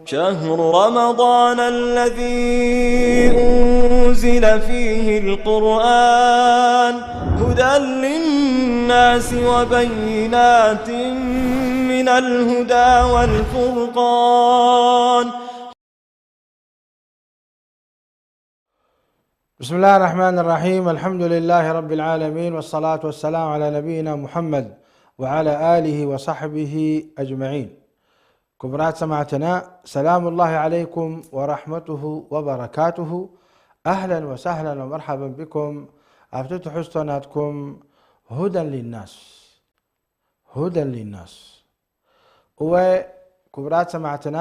شهر رمضان الذي أنزل فيه القرآن هدى للناس وبينات من الهدى والفرقان. بسم الله الرحمن الرحيم. الحمد لله رب العالمين، والصلاة والسلام على نبينا محمد وعلى آله وصحبه أجمعين. ክቡራት ሰማዕትና፣ ሰላም ላሂ ዓለይኩም ወራሕመቱሁ ወበረካቱሁ። ኣህለን ወሳህለን ወመርሓበን ቢኩም ኣብቲ ትሕዝቶ ናትኩም ሁደን ሊናስ። ሁደን ሊናስ። እወ፣ ክቡራት ሰማዕትና፣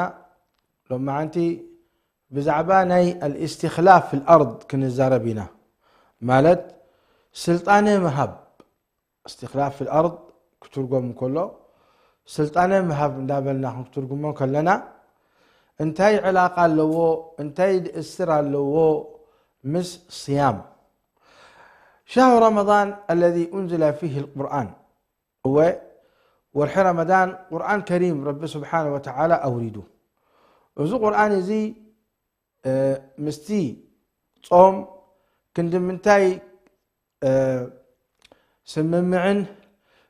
ሎማዓንቲ ብዛዕባ ናይ ኣልእስትኽላፍ ፊል ኣርድ ክንዛረብ ኢና። ማለት ስልጣነ ምሃብ፣ እስትኽላፍ ፊል ኣርድ ክትርጎም እንከሎ ስልጣነ ምሃብ እንዳበልና ክንትርጉሞ ከለና እንታይ ዕላቃ ኣለዎ፣ እንታይ ድእስር ኣለዎ ምስ ስያም? شهر رمضان الذي أنزل فيه القرآن። እወ፣ ወርሒ ረመዳን ቁርኣን ከሪም ረቢ ስብሓነ ወተዓላ ኣውሪዱ። እዚ ቁርኣን እዚ ምስቲ ጾም ክንዲ ምንታይ ስምምዕን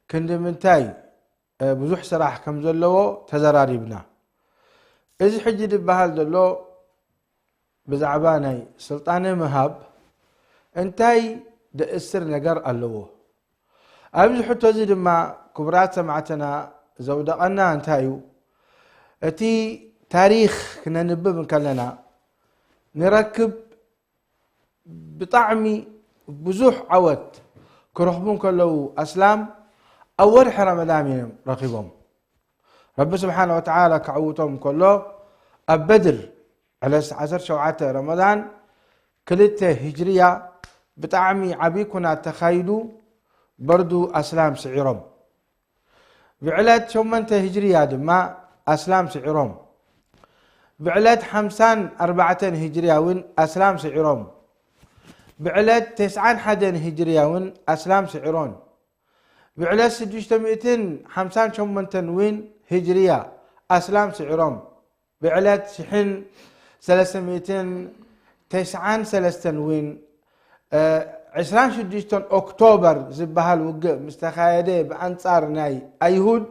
ክንዲ ምንታይ ብዙሕ ስራሕ ከም ዘለዎ ተዘራሪብና። እዚ ሕጂ ዝበሃል ዘሎ ብዛዕባ ናይ ስልጣነ ምሃብ እንታይ ደእስር ነገር ኣለዎ? ኣብዚ ሕቶ እዚ ድማ ክቡራት ሰማዕትና ዘውደቐና እንታይ እዩ? እቲ ታሪኽ ክነንብብ እንከለና ንረክብ ብጣዕሚ ብዙሕ ዓወት ክረኽቡ እንከለዉ ኣስላም ኣብ ወርሒ ረመዳን እዮም ረኺቦም። ረቢ ስብሓነ ወተዓላ ከዕውቶም እንከሎ ኣብ በድር ዕለት ዓሰርተ ሸውዓተ ረመዳን ክልተ ሂጅርያ ብጣዕሚ ዓብዪ ኩናት ተኻይዱ በርዱ ኣስላም ስዒሮም። ብዕለት ሸሞንተ ሂጅርያ ድማ ኣስላም ስዒሮም። ብዕለት ሓምሳን ኣርባዕተን ሂጅርያ እውን ኣስላም ስዒሮም። ብዕለት ተስዓን ሓደን ሂጅርያ እውን ኣስላም ስዒሮን። ብዕለት ሽዱሽተ ሚእትን ሓምሳን ሸሞንተን እውን ሂጅርያ ኣስላም ስዒሮም። ብዕለት ሽሕን ሰለስተ ሚእትን ተስዓን ሰለስተን እውን ዕስራን ሽዱሽተን ኦክቶበር ዝበሃል ውግእ ምስ ተኻየደ ብኣንጻር ናይ ኣይሁድ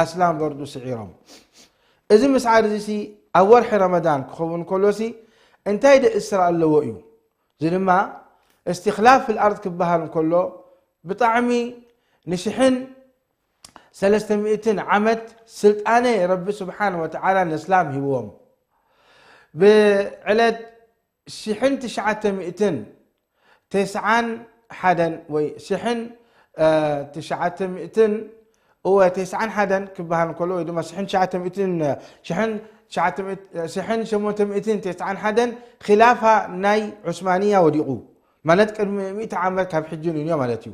ኣስላም በርዱ ስዒሮም። እዚ ምስዓር እዚ ሲ ኣብ ወርሒ ረመዳን ክኸውን ከሎሲ እንታይ ደእስር ኣለዎ እዩ? እዚ ድማ እስትኽላፍ ፊል ኣርድ ክበሃል እንከሎ ብጣዕሚ ንሽሕን ሰለስተ ሚእትን ዓመት ስልጣነ ረቢ ስብሓን ወተዓላ ነስላም ሂብዎም። ብዕለት ሽሕን ትሽዓተ ሚእትን ተስዓን ሓደን ወይ ሽሕን ትሽዓተ ሚእትን እወ ተስዓን ሓደን ክበሃል እንከሎ ወይ ድማ ሽሕን ትሽዓተ ሚእትን ሽሕን ትሽዓተ ሚእት- ሽሕን ሸሞንተ ሚእትን ተስዓን ሓደን ኺላፋ ናይ ዑስማንያ ወዲቑ። ማለት ቅድሚ ሚእቲ ዓመት ካብ ሕጂ ንንዮ ማለት እዩ።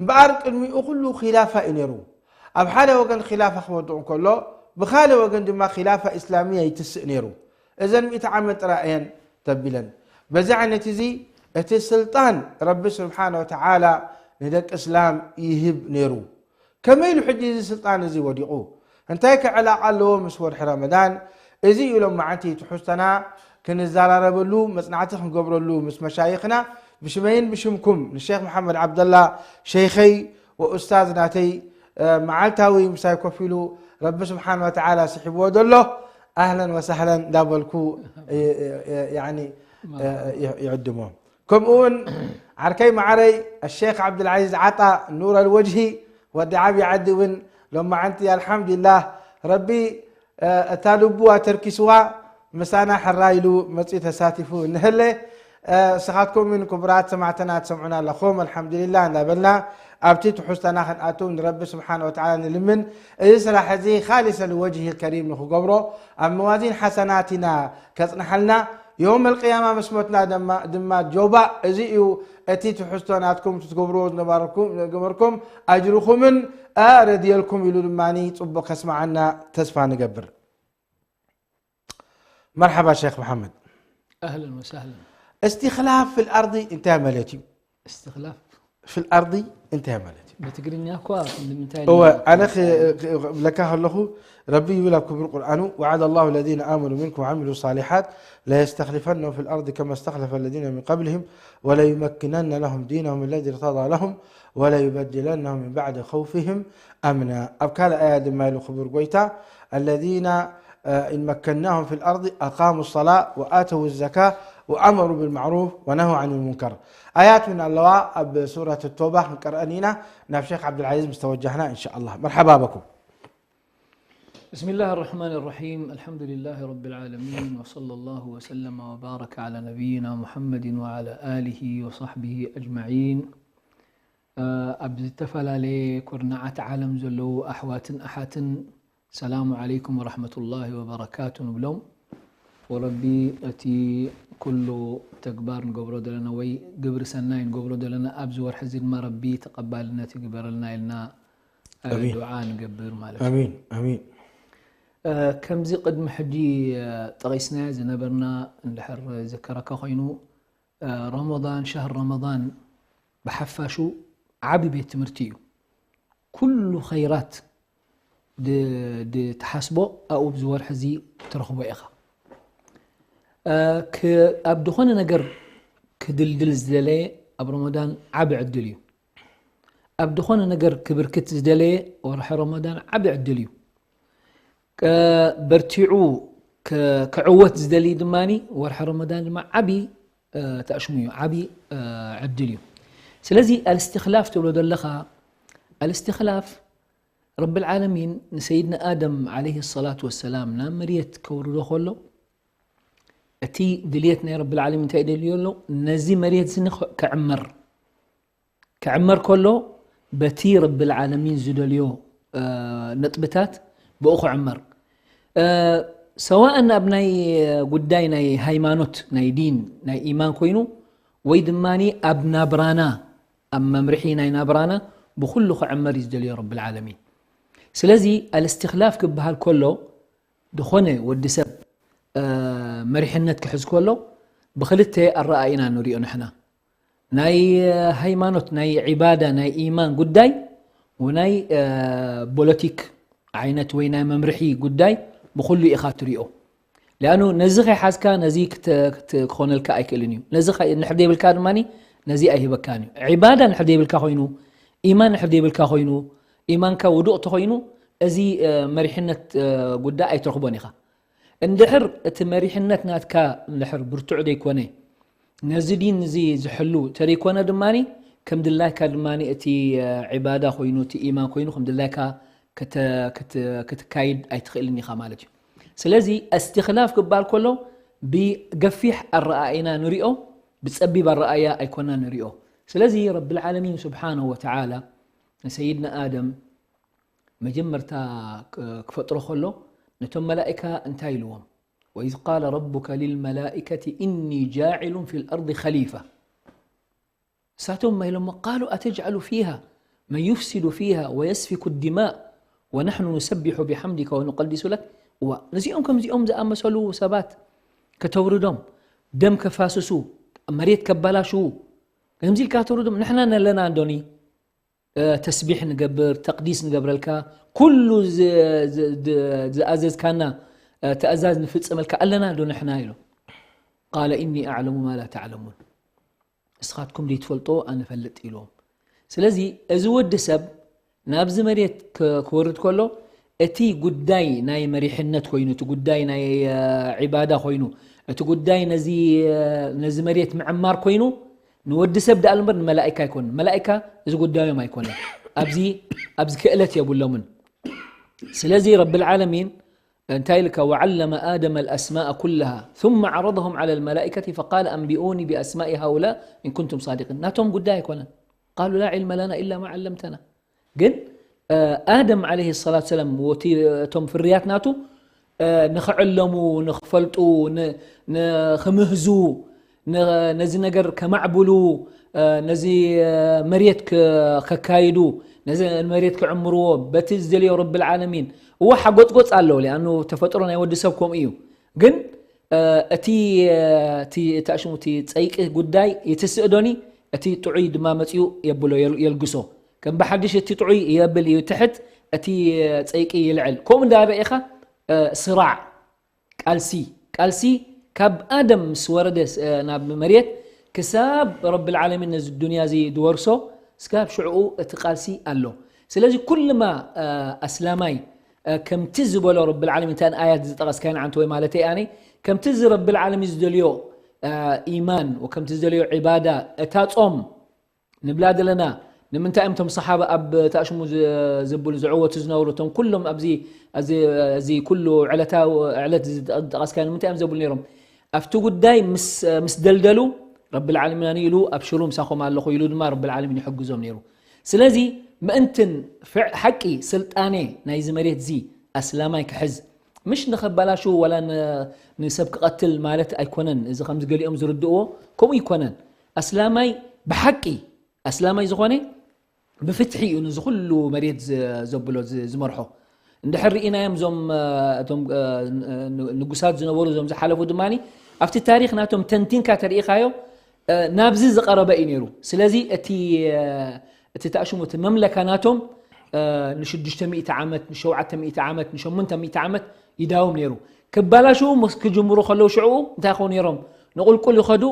እምበኣር ቅድሚኡ ኩሉ ኺላፋ እዩ ነይሩ። ኣብ ሓደ ወገን ኺላፋ ክወድቕ እንከሎ ብኻልእ ወገን ድማ ኺላፋ ኢስላምያ ይትስእ ነይሩ። እዘን ሚእቲ ዓመት ጥራይ እየን ተቢለን። በዚ ዓይነት እዚ እቲ ስልጣን ረቢ ስብሓነ ወተዓላ ንደቂ እስላም ይህብ ነይሩ። ከመይ ኢሉ ሕጂ እዚ ስልጣን እዚ ወዲቑ? እንታይ ከ ዕላቃ ኣለዎ ምስ ወርሒ ረመዳን? እዚ እዩ ሎም መዓንቲ ትሕዝቶና ክንዘራረበሉ መጽናዕቲ ክንገብረሉ ምስ መሻይኽና ብሽመይን ብሽምኩም ንሼክ መሓመድ ዓብደላ ሸይኸይ ወኡስታዝ ናተይ መዓልታዊ ምሳይ ኮፍ ኢሉ ረቢ ስብሓን ወተዓላ ስሒብዎ ዘሎ ኣህለን ወሳህለን እንዳበልኩ ይዕድሞ። ከምኡ እውን ዓርከይ ማዓረይ ኣሼክ ዓብድልዓዚዝ ዓጣ ኑር ኣልወጅሂ ወዲ ዓብዪ ዓዲ እውን ሎማዓንቲ ኣልሓምዱሊላህ ረቢ እታ ልቡ ኣተርኪስዋ ምሳና ሕራ ኢሉ መፂኡ ተሳቲፉ እንሀለ እስኻትኩም ምን ክቡራት ሰማዕተና ትሰምዑና ኣለኹም ኣልሓምዱሊላህ እንዳበልና ኣብቲ ትሕዝቶና ክንኣቱ ንረቢ ስብሓን ወተዓላ ንልምን። እዚ ስራሕ እዚ ካሊሰ ልወጅሂ ከሪም ንክገብሮ ኣብ መዋዚን ሓሰናት ኢና ከጽንሓልና። የውም ኣልቅያማ ምስ ሞትና ድማ ጆባእ እዚ እዩ እቲ ትሕዝቶ ናትኩም ትገብርዎ ዝነበርኩም ኣጅርኹምን ኣረድየልኩም ኢሉ ድማ ጽቡቕ ከስማዓና ተስፋ ንገብር። መርሓባ ሼክ መሓመድ። أهلا وسهلا. እስትኽላፍ ፊል ኣርዲ እንታይ ማለት እዩ? استخلاف ፊል ኣርዲ እንታይ ማለት እዩ? ብትግርኛ እኳ ክንዲ ምንታይ እወ ኢልና ኣነ ክ- ክ- ክብለካ ከለኹ፣ ረቢ ይብል ኣብ ክቡር ቁርኣኑ: وعد الله الذين آمنوا منكم وعملوا الصالحات ليستخلفنهم في الأرض كما استخلف الذين من قبلهم وليمكنن لهم دينهم الذي ارتضى لهم وليبدلنهم من بعد خوفهم أمنا. ኣብ ካልእ ኣያ ድማ ኢሉ ክቡር ጎይታ: الذين إن مكناهم في الأرض أقاموا الصلاة وآتوا الزكاة وأمروا بالمعروف ونهوا عن المنكر. ኣያት እውን ኣለዋ ኣብ ሱረት ተውባ ክንቀርአን ኢና። ናብ ሼክ ዓብዱልዓዚዝ ምስ ተወጃህና እንሻ ኣላህ። መርሓባ በኩም። بسم الله الرحمن الرحيم. الحمد لله رب العالمين، وصلى الله وسلم وبارك على نبينا محمد وعلى آله وصحبه أجمعين. ኣብ ዝተፈላለየ ኩርናዓት ዓለም ዘለዉ ኣሕዋትን ኣሓትን፣ ሰላሙ ዓለይኩም ወረሕመቱላሂ ወበረካቱ ንብሎም። ወረቢ እቲ ኩሉ ተግባር ንገብሮ ዘለና ወይ ግብሪ ሰናይ ንገብሮ ዘለና ኣብዚ ወርሒ እዚ ድማ ረቢ ተቐባልነት ይግበረልና ኢልና እ፣ ኣሚን። ዱዓ ንገብር ማለት እዩ። ኣሚን ኣሚን። እ፣ ከምዚ ቅድሚ ሕጂ እ፣ ጠቒስናዮ ዝነበርና እንድሕር ዝከረካ ኮይኑ እ፣ ረመዳን ሸህር ረመዳን ብሓፋሹ ዓቢ ቤት ትምህርቲ እዩ። ኩሉ ኸይራት ድ- ድትሓስቦ ኣብኡ ኣብዚ ወርሒ እዚ ትረኽቦ ኢኻ። እ፣ ክ- ኣብ ዝኾነ ነገር ክድልድል ዝደለየ ኣብ ረመዳን ዓቢ ዕድል እዩ። ኣብ ዝኾነ ነገር ክብርክት ዝደለየ ወርሒ ረመዳን ዓቢ ዕድል እዩ። እ፣ በርቲዑ ክ- ክዕወት ዝደሊ ድማ ወርሒ ረመዳን ድማ ዓቢ እ፣ ተኣሽሙ እዩ፣ ዓቢ እ፣ ዕድል እዩ። ስለዚ ኣልስትኽላፍ ትብሎ ዘለኻ ኣልስትኽላፍ ረብል ዓለሚን ንሰይድና ኣደም ዓለይሂ ሰላቱ ወሰላም ናብ መሬት ከውርዶ ከሎ እቲ ድልየት ናይ ረብል ዓለሚን እንታይ ደልዮ ኣሎ? ነዚ መሬት እዚ ንኽ- ክዕመር ክዕመር ከሎ በቲ ረብል ዓለሚን ዝደልዮ እ፣ ነጥብታት ብኡ ክዕመር እ፣ ሰዋእን ኣብ ናይ ጉዳይ ናይ ሃይማኖት ናይ ዲን ናይ ኢማን ኮይኑ ወይ ድማ ኣብ ናብራና ኣብ መምርሒ ናይ ናብራና ብኩሉ ክዕመር እዩ ዝደልዮ ረብል ዓለሚን። ስለዚ ኣልስትኽላፍ ክበሃል ከሎ ዝኾነ ወዲ ሰብ እ፣ መሪሕነት ክሕዝ ከሎ ብክልተ ኣረኣኢና ንሪኦ ንሕና። ናይ ሃይማኖት ናይ ዒባዳ ናይ ኢማን ጉዳይ ወናይ እ፣ ፖለቲክ ዓይነት ወይ ናይ መምርሒ ጉዳይ ብኩሉ ኢኻ ትሪኦ። ሊኣኑ ነዚ ከይሓዝካ ነዚ ክተ- ክተ- ክኾነልካ ኣይክእልን እዩ። ነዚ ከ- እንድሕር ዘይብልካ ድማ ነዚ ኣይህበካን እዩ። ዒባዳ እንድሕር ዘይብልካ ኮይኑ ኢማን እንድሕር ዘይብልካ ኮይኑ ኢማንካ ውዱቕ ተኮይኑ እዚ እ፣ መሪሕነት እ፣ ጉዳይ ኣይትረኽቦን ኢኻ። እንድሕር እቲ መሪሕነት ናትካ እንድሕር ብርቱዕ ዘይኮነ ነዚ ዲን እዚ ዝሕሉ ተደይኮነ ድማ ከም ድላይካ ድማ እቲ እ፣ ዒባዳ ኮይኑ እቲ ኢማን ኮይኑ ከም ድላይካ ክተ- ክት- ክትካይድ ኣይትኽእልን ኢኻ ማለት እዩ። ስለዚ እስትኽላፍ ክበሃል ከሎ ብገፊሕ ኣረኣእና ንሪኦ፣ ብፀቢብ ኣረኣያ ኣይኮና ንሪኦ። ስለዚ ረብል ዓለሚን ስብሓነሁ ወተዓላ ንሰይድና ኣደም መጀመርታ ክ- ክፈጥሮ ከሎ ነቶም መላእካ እንታይ ኢልዎም? وإذ قال ربك للملائكة إني جاعل في الأرض خليفة. እሳቶም ማ ኢሎሞ ቃሉ ኣተጅዓሉ ፊሃ መን ዩፍሲዱ ፊሃ ወየስፊኩ ዲማእ ወናሕኑ ኑሰቢሑ ቢሓምዲከ ወኑቀዲሱ ለክ። እዋ ነዚኦም ከምዚኦም ዝኣመሰሉ ሰባት ከተውርዶም ደም ከፋስሱ መሬት ከባላሽዉ ከምዚ ኢልካ ተውርዶም ንሕና ነለና እንዶኒ እ፣ ተስቢሕ ንገብር ተቅዲስ ንገብረልካ ኩሉ ዝ- ዝ- ዝ- ዝኣዘዝካና እ፣ ትእዛዝ ንፍፅመልካ ኣለና ዶ ንሕና ኢሎም ቃለ ኢኒ ኣዕለሙ ማ ላ ተዕለሙን እስኻትኩም ዘይትፈልጦ ኣነ ፈልጥ ኢልዎም ስለዚ እዚ ወዲ ሰብ ናብዚ መሬት ክ- ክወርድ ከሎ እቲ ጉዳይ ናይ መሪሕነት ኮይኑ እቲ ጉዳይ ናይ እ፣ ዒባዳ ኮይኑ እቲ ጉዳይ ነዚ እ፣ ነዚ መሬት ምዕማር ኮይኑ ንወዲ ሰብ ደኣ እምበር ንመላእካ ኣይኮኑን መላእካ እዚ ጉዳዮም ኣይኮነን ኣብዚ ኣብዚ ክእለት የብሎምን ስለዚ ረብል ዓለሚን እንታይ ኢልካ وعلم آدم الأسماء كلها ثم عرضهم على الملائكة فقال أنبئوني بأسماء هؤلاء إن كنتم صادقين ናቶም ጉዳይ ኣይኮነን قالوا لا علم لنا إلا ما علمتنا ግን ኣደም ዓለይሂ ሰላት ሰላም ወቲ እቶም ፍርያት ናቱ ንኽዕለሙ ንኽፈልጡ ንኽምህዙ ነዚ ነገር ከማዕብሉ ነዚ መሬት ከካይዱ ነዚ መሬት ክዕምርዎ በቲ ዝደልዮ ረብል ዓለሚን እወ ሓጎጥጎጥ ኣለዎ ሊኣኑ ተፈጥሮ ናይ ወዲ ሰብ ከምኡ እዩ ግን እቲ እቲ ታሽሙ እቲ ፀይቂ ጉዳይ ይትስእ ዶኒ እቲ ጥዑይ ድማ መፅኡ የብሎ የልግሶ ከም ብሓድሽ እቲ ጥዑይ የብል እዩ ትሕት፣ እቲ ጸይቂ ይልዕል። ከምኡ እንዳበለ ኢኻ ስራዕ ቃልሲ ቃልሲ ካብ ኣደም ምስ ወረደ ናብ መሬት ክሳብ ረብል ዓለሚን ነዚ ዱንያ እዚ ዝወርሶ እስካብ ሽዕኡ እቲ ቃልሲ ኣሎ። ስለዚ ኩልማ ኣስላማይ ከምቲ ዝበሎ ረብል ዓለሚን እተን ኣያት ዝጠቐስካየን ዓንተ ወይ ማለተይ ኣነ ከምቲ እዚ ረብል ዓለሚን ዝደልዮ ኢማን ወከምቲ ዝደልዮ ዒባዳ እታ ጾም ንብላ ዘለና ንምንታይ እዮም እቶም ሰሓባ ኣብ ተኣሽሙ ዘብሉ ዝዕወቱ ዝነበሩ እቶም ኩሎም ኣብዚ እዚ ኩሉ ዕለታዊ ዕለት ዝጠቐስካ ንምንታይ እዮም ዘብሉ ነይሮም ኣብቲ ጉዳይ ምስ ደልደሉ ረብል ዓለሚን ኣነ ኢሉ ኣብሽሩ ምሳኹም ኣለኹ ኢሉ ድማ ረብል ዓለሚን ይሕግዞም ነይሩ ስለዚ ምእንትን ሓቂ ስልጣኔ ናይዚ መሬት እዚ ኣስላማይ ክሕዝ ምሽ ንኸባላሹ ወላ ንሰብ ክቐትል ማለት ኣይኮነን እዚ ከምዚ ገሊኦም ዝርድእዎ ከምኡ ይኮነን ኣስላማይ ብሓቂ ኣስላማይ ዝኾነ ብፍትሒ እዩ ንዚ ኩሉ መሬት ዘብሎ ዝመርሖ እንድሕር ርኢናዮም እዞም እቶም ንጉሳት ዝነበሩ እዞም ዝሓለፉ ድማ ኣብቲ ታሪክ ናቶም ተንቲንካ ተርኢኻዮ ናብዚ ዝቀረበ እዩ ነይሩ ስለዚ እቲ እቲ ተኣሽሙ እቲ መምለካ ናቶም ንሽዱሽተ ሚእቲ ዓመት ንሸውዓተ ሚእቲ ዓመት ንሸሙንተ ሚእቲ ዓመት ይዳውም ነይሩ ክባላሽው ምስ ክጅምሩ ከለዉ ሽዕኡ እንታይ ይኸው ነይሮም ንቁልቁል ይኸዱ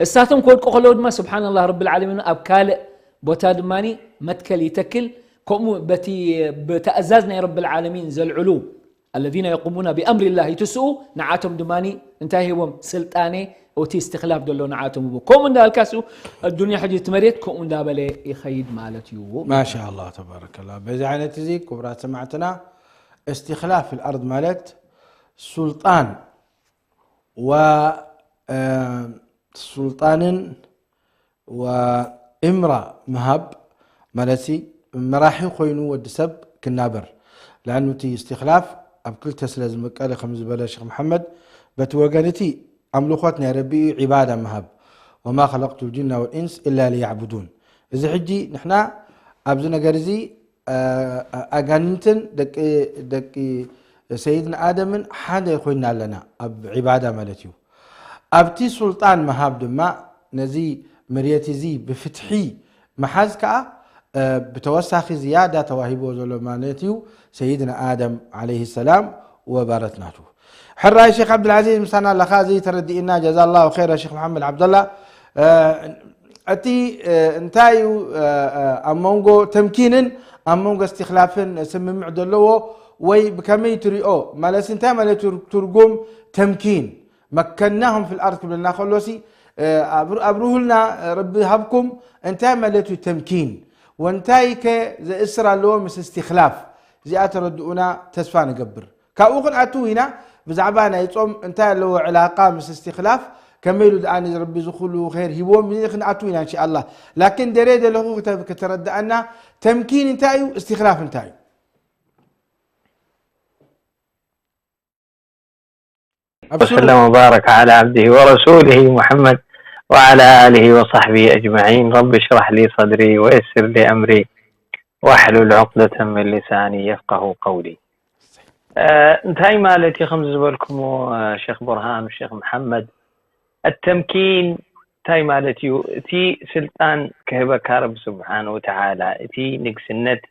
እሳቶም ክወድቁ ከለዉ ድማ ስብሓንላህ ረብል ዓለሚን ኣብ ካልእ ቦታ ድማ መትከል ይተክል ከምኡ በቲ ብተእዛዝ ናይ ረብል ዓለሚን ዘልዕሉ الذين يقومون بأمر الله ይትስኡ ንዓቶም ድማ እንታይ ሂቦም ስልጣኔ እቲ استخلاف ዘሎ ንዓቶም ሂቦ ከምኡ እንዳልካ ሱ الدنيا ሕጂ እቲ መሬት ከምኡ እንዳበለ ይኸይድ ማለት እዩ ما شاء الله تبارك الله በዚ ዓይነት እዚ ክቡራት ሰማዕትና استخلاف الأرض ማለት ሱልጣን و ሱልጣንን وإمرة ምሃብ ማለት መራሒ ኮይኑ ወዲ ሰብ ክናበር لأنه እቲ استخلاف ኣብ ክልተ ስለ ዝምቀል ከም ዝበለ ሸክ መሐመድ በቲ ወገን እቲ ኣምልኾት ናይ ረቢ እዩ عبادة ምሃብ وما خلقت الجن والإنس إلا ليعبدون እዚ ሕጂ ንሕና ኣብዚ ነገር እዚ ኣጋንንትን ደቂ ደቂ ሰይድና ኣደምን ሓደ ኮይና ኣለና ኣብ ዒባዳ ማለት እዩ ኣብቲ ሱልጣን ምሃብ ድማ ነዚ መሬት እዚ ብፍትሒ ምሓዝ ከዓ ብተወሳኺ ዝያዳ ተዋሂቦ ዘሎ ማለት እዩ ሰይድና ኣደም ዓለይህ ሰላም ወባረት ናቱ ሕራይ ሼክ ዓብድልዓዚዝ ምሳና ኣለኻ እዚ ተረዲእና ጀዛ ላሁ ኸይረ ሼክ መሓመድ ዓብደላ እቲ እንታይ እዩ ኣብ መንጎ ተምኪንን ኣብ መንጎ እስትክላፍን ስምምዕ ዘለዎ ወይ ብከመይ ትሪኦ ማለት እንታይ ማለት ትርጉም ተምኪን መከናሁም ፊል ኣርድ ክብለና ከሎሲ ኣብርሁልና ረቢ ሃብኩም እንታይ ማለት እዩ ተምኪን ወንታይ ከ ዘእስር ኣለዎ ምስ እስትክላፍ እዚኣ ተረድኡና ተስፋ ንገብር ካብኡ ክንኣትው ኢና ብዛዕባ ናይ ጾም እንታይ ኣለዎ ዕላቃ ምስ እስትክላፍ ከመይ ኢሉ ደኣ ንረቢ ዝኩሉ ኸይር ሂቦም ክንኣትው ኢና እንሻ ኣላህ ላኪን ደሬ ዘለኹ ከተረድኣና ተምኪን እንታይ እዩ እስትክላፍ እንታይ እዩ وسلم وبارك على عبده ورسوله محمد وعلى آله وصحبه أجمعين رب اشرح لي صدري ويسر لي أمري واحلل عقدة من لساني يفقه قولي እንታይ ማለት እዩ ከምዚ ዝበልኩሞ ሸክ ቡርሃን ሸክ መሓመድ التمكين እንታይ ማለት እዩ እቲ ስልጣን ክህበካ ረቢ ስብሓን ወተዓላ እቲ ንግስነት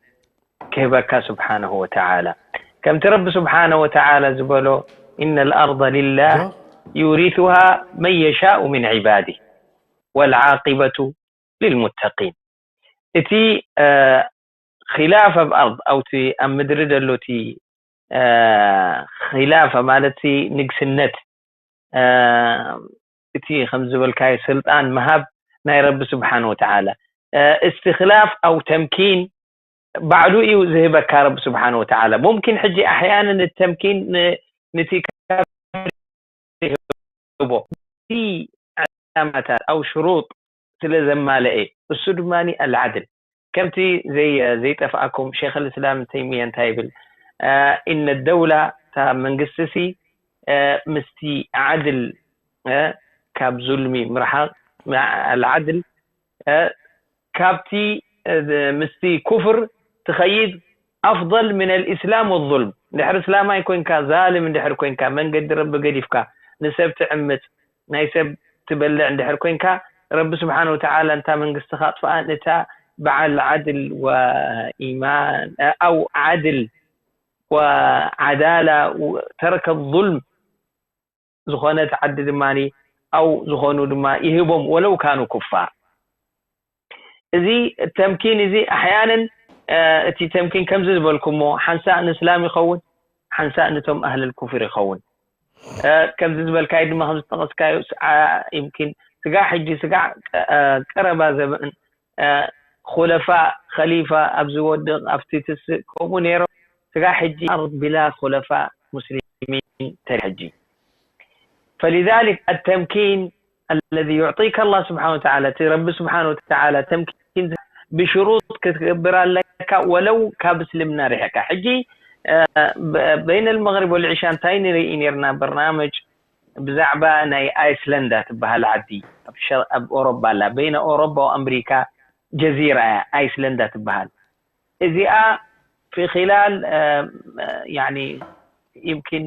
ክህበካ ስብሓንሁ ወተዓላ ከምቲ ረቢ ስብሓነ ወተዓላ ዝበሎ إن الأرض لله يورثها من يشاء من عباده والعاقبة للمتقين እቲ خلافة في الأرض أو እቲ ኣብ ምድሪ ዘሎ እቲ خلافة ማለት ንግስነት እቲ ከም ዝበልካዮ ስልጣን ምሃብ ናይ ረቢ ስብሓን ወተዓላ እስትክላፍ ኣው ተምኪን ባዕሉ እዩ ዝህበካ ረቢ ስብሓን ወተዓላ ሙምኪን ሕጂ ኣሕያንን ተምኪን ንቲ ይህቦ እቲ ዕላማታት ኣው ሽሩጥ ስለ ዘማለአ እሱ ድማ ኣልዓድል ከምቲ ዘይጠፍኣኩም ሸክ ልእስላም ተይሚያ እንታይ ይብል إن الدولة እታ መንግስቲ ሲ ምስቲ ዓድል ካብ ዙልሚ ምርሓቅ ኣልዓድል ካብቲ ምስቲ ኩፍር ትኸይድ أفضل من الإسلام والظلم እንድሕር እስላማይ ኮይንካ ዛልም እንድሕር ኮይንካ መንገዲ ረቢ ገዲፍካ ንሰብ ትዕምፅ ናይ ሰብ ትበልዕ እንድሕር ኮይንካ ረቢ ስብሓን ወተዓላ እንታ መንግስትኻ ኣጥፍኣ ነታ በዓል ዓድል ወኢማን ኣው ዓድል ወዓዳላ ተረከብ ظልም ዝኾነት ዓዲ ድማ ኣው ዝኾኑ ድማ ይህቦም ወለው ካኑ ኩፋር። እዚ ተምኪን እዚ ኣሕያንን እቲ ተምኪን ከምዚ ዝበልኩሞ ሓንሳእ ንእስላም ይኸውን፣ ሓንሳእ ንቶም ኣህለል ኩፍር ይኸውን። ከምዚ ዝበልካይ ድማ ከም ዝጠቐስካዮ ይምኪን ስጋዕ ሕጂ ስጋዕ ቀረባ ዘበን ኹለፋ ኸሊፋ ኣብ ዝወድቕ ኣብቲ ትስእ ከምኡ ነይሮም። ስጋዕ ሕጂ ኣርድ ቢላ ኹለፋ ሙስሊሚን ተሪ ሕጂ فلذلك التمكين الذي يعطيك الله سبحانه وتعالى እቲ ረቢ ስብሓን ወተዓላ ተምኪን ብሽሩጥ ክትገብር ኣለካ ወለው ካብ እስልምና ርሕካ ሕጂ በይነ ልመግሪብ ወልዕሻ እንታይ ንርኢ ነርና በርናምጅ ብዛዕባ ናይ ኣይስለንዳ ትበሃል ዓዲ ኣብ ኦሮባ ኣላ በይነ ኦሮባ ኣምሪካ ጀዚራ እያ ኣይስለንዳ ትበሃል እዚኣ في خلال يعني يمكن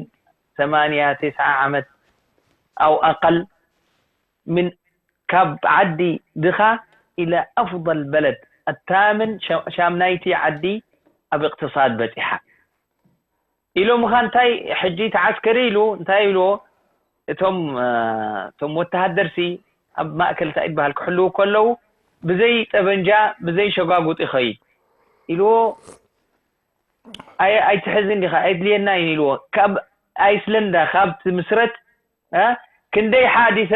ثمانية تسعة ዓመት أو أقل من ካብ ዓዲ ድኻ إلى أفضل بلد الثامن ሻምናይቲ ዓዲ ኣብ اقتصاد በፂሓ ኢሎምኻ እንታይ ሕጂ ተዓስከሪ ኢሉ እንታይ ኢልዎ እቶም እቶም ወተሃደርሲ ኣብ ማእከል እንታይ ይበሃል ክሕልው ከለዉ ብዘይ ጠበንጃ ብዘይ ሸጓጉጥ ይኸይድ ኢልዎ ኣይትሕዝን ዲኻ ኣይድልየና እዩ ኢልዎ ካብ ኣይስለንዳ ካብ ትምስረት ክንደይ ሓዲሰ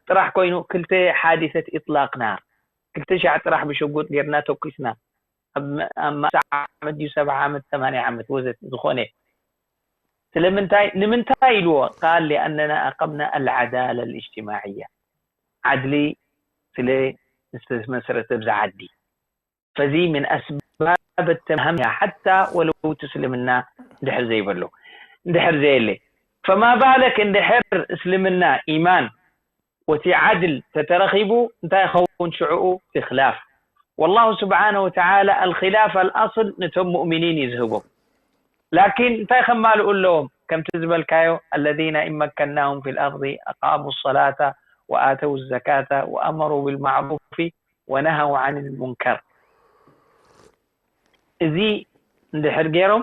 ጥራሕ ኮይኑ ክልተ ሓዲሰት ኢጥላቅ ናር ክልተ ሻዕ ጥራሕ ብሸጉጥ ጌርና ተኩስና ኣብ ማእሳ ዓመት ድዩ ሰብዓ ዓመት ሰማንያ ዓመት ወዘት ዝኾነ ስለምንታይ ንምንታይ ኢልዎ قال لأننا أقمنا العدالة الاجتماعية ዓድሊ ስለ ዝተመስረተ ብዛ ዓዲ فذي من أسباب التمهمها حتى ولو تسلمنا እንድሕር ዘይበሎ እንድሕር ዘየለ فما بالك እንድሕር እስልምና ኢማን ወቲ ዓድል ተተረኺቡ እንታይ ይኸውን ሽዕኡ እቲ ኽላፍ والله سبحانه وتعالى الخلاف الأصل ነቶም مؤمنين እዩ ዝህቦም ላኪን እንታይ ከማልኡ ኣለዎም ከምቲ ዝበልካዮ الذين إن مكناهم في الأرض أقاموا الصلاة وآتوا الزكاة وأمروا بالمعروف ونهوا عن المنكر እዚ እንድሕር ገይሮም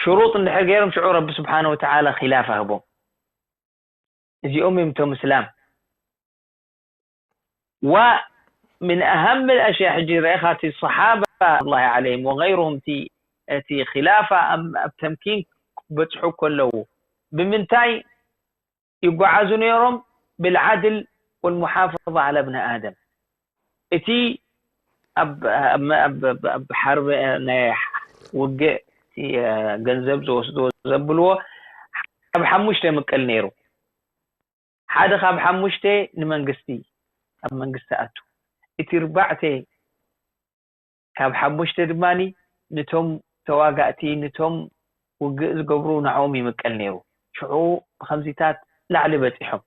ሽሩጥ እንድሕር ገይሮም ሽዑ ረቢ ስብሓን ወተዓላ ኺላፍ ኣህቦም እዚኦም እዮም እቶም እስላም ومن أهم الأشياء ሕጂ ረኢኻ እቲ صحابة الله عليهم وغيرهم እቲ እቲ ኺላፋ ኣብ ተምኪን ክበፅሑ ከለዉ ብምንታይ ይጓዓዙ ነይሮም بالعدل والمحافظة على ابن آدم እቲ ኣብ ኣብ ኣብ ኣብ ሓርብ ናይ ውግእ እቲ ገንዘብ ዝወስድዎ ዘብልዎ ካብ ሓሙሽተ ምቅል ነይሩ ሓደ ካብ ሓሙሽተ ንመንግስቲ ኣብ መንግስቲ ኣቱ እቲ ርባዕተ ካብ ሓሙሽተ ድማ ንቶም ተዋጋእቲ ንቶም ውግእ ዝገብሩ ንዕኦም ይምቀል ነይሩ ሽዑ ብከምዚታት ላዕሊ በፂሖም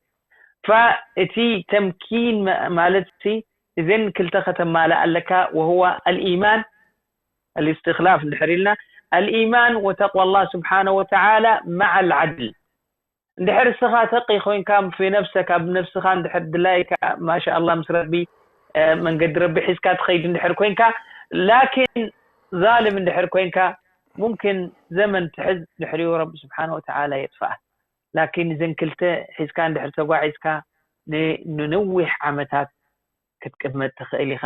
ፋ እቲ ተምኪን ማለት ሲ እዘን ክልተ ከተማልእ ኣለካ وهو الإيمان الاستخلاف እንድሕር ኢልና الإيمان وتقوى الله سبحانه وتعالى مع العدل እንድሕር እስኻ ተቂ ኮይንካ في نفسك ኣብ ነብስኻ እንድሕር ድላይካ ما شاء الله ምስ ረቢ መንገዲ ረቢ ሒዝካ ትኸይድ እንድሕር ኮይንካ ላኪን ዛልም እንድሕር ኮይንካ ሙምኪን ዘመን ትሕዝ ድሕሪኡ ረቢ ስብሓን ወተዓላ የጥፍኣ ላኪን እዘን ክልተ ሒዝካ እንድሕር ተጓዒዝካ ንነዊሕ ዓመታት ክትቅመጥ ትኽእል ኢኻ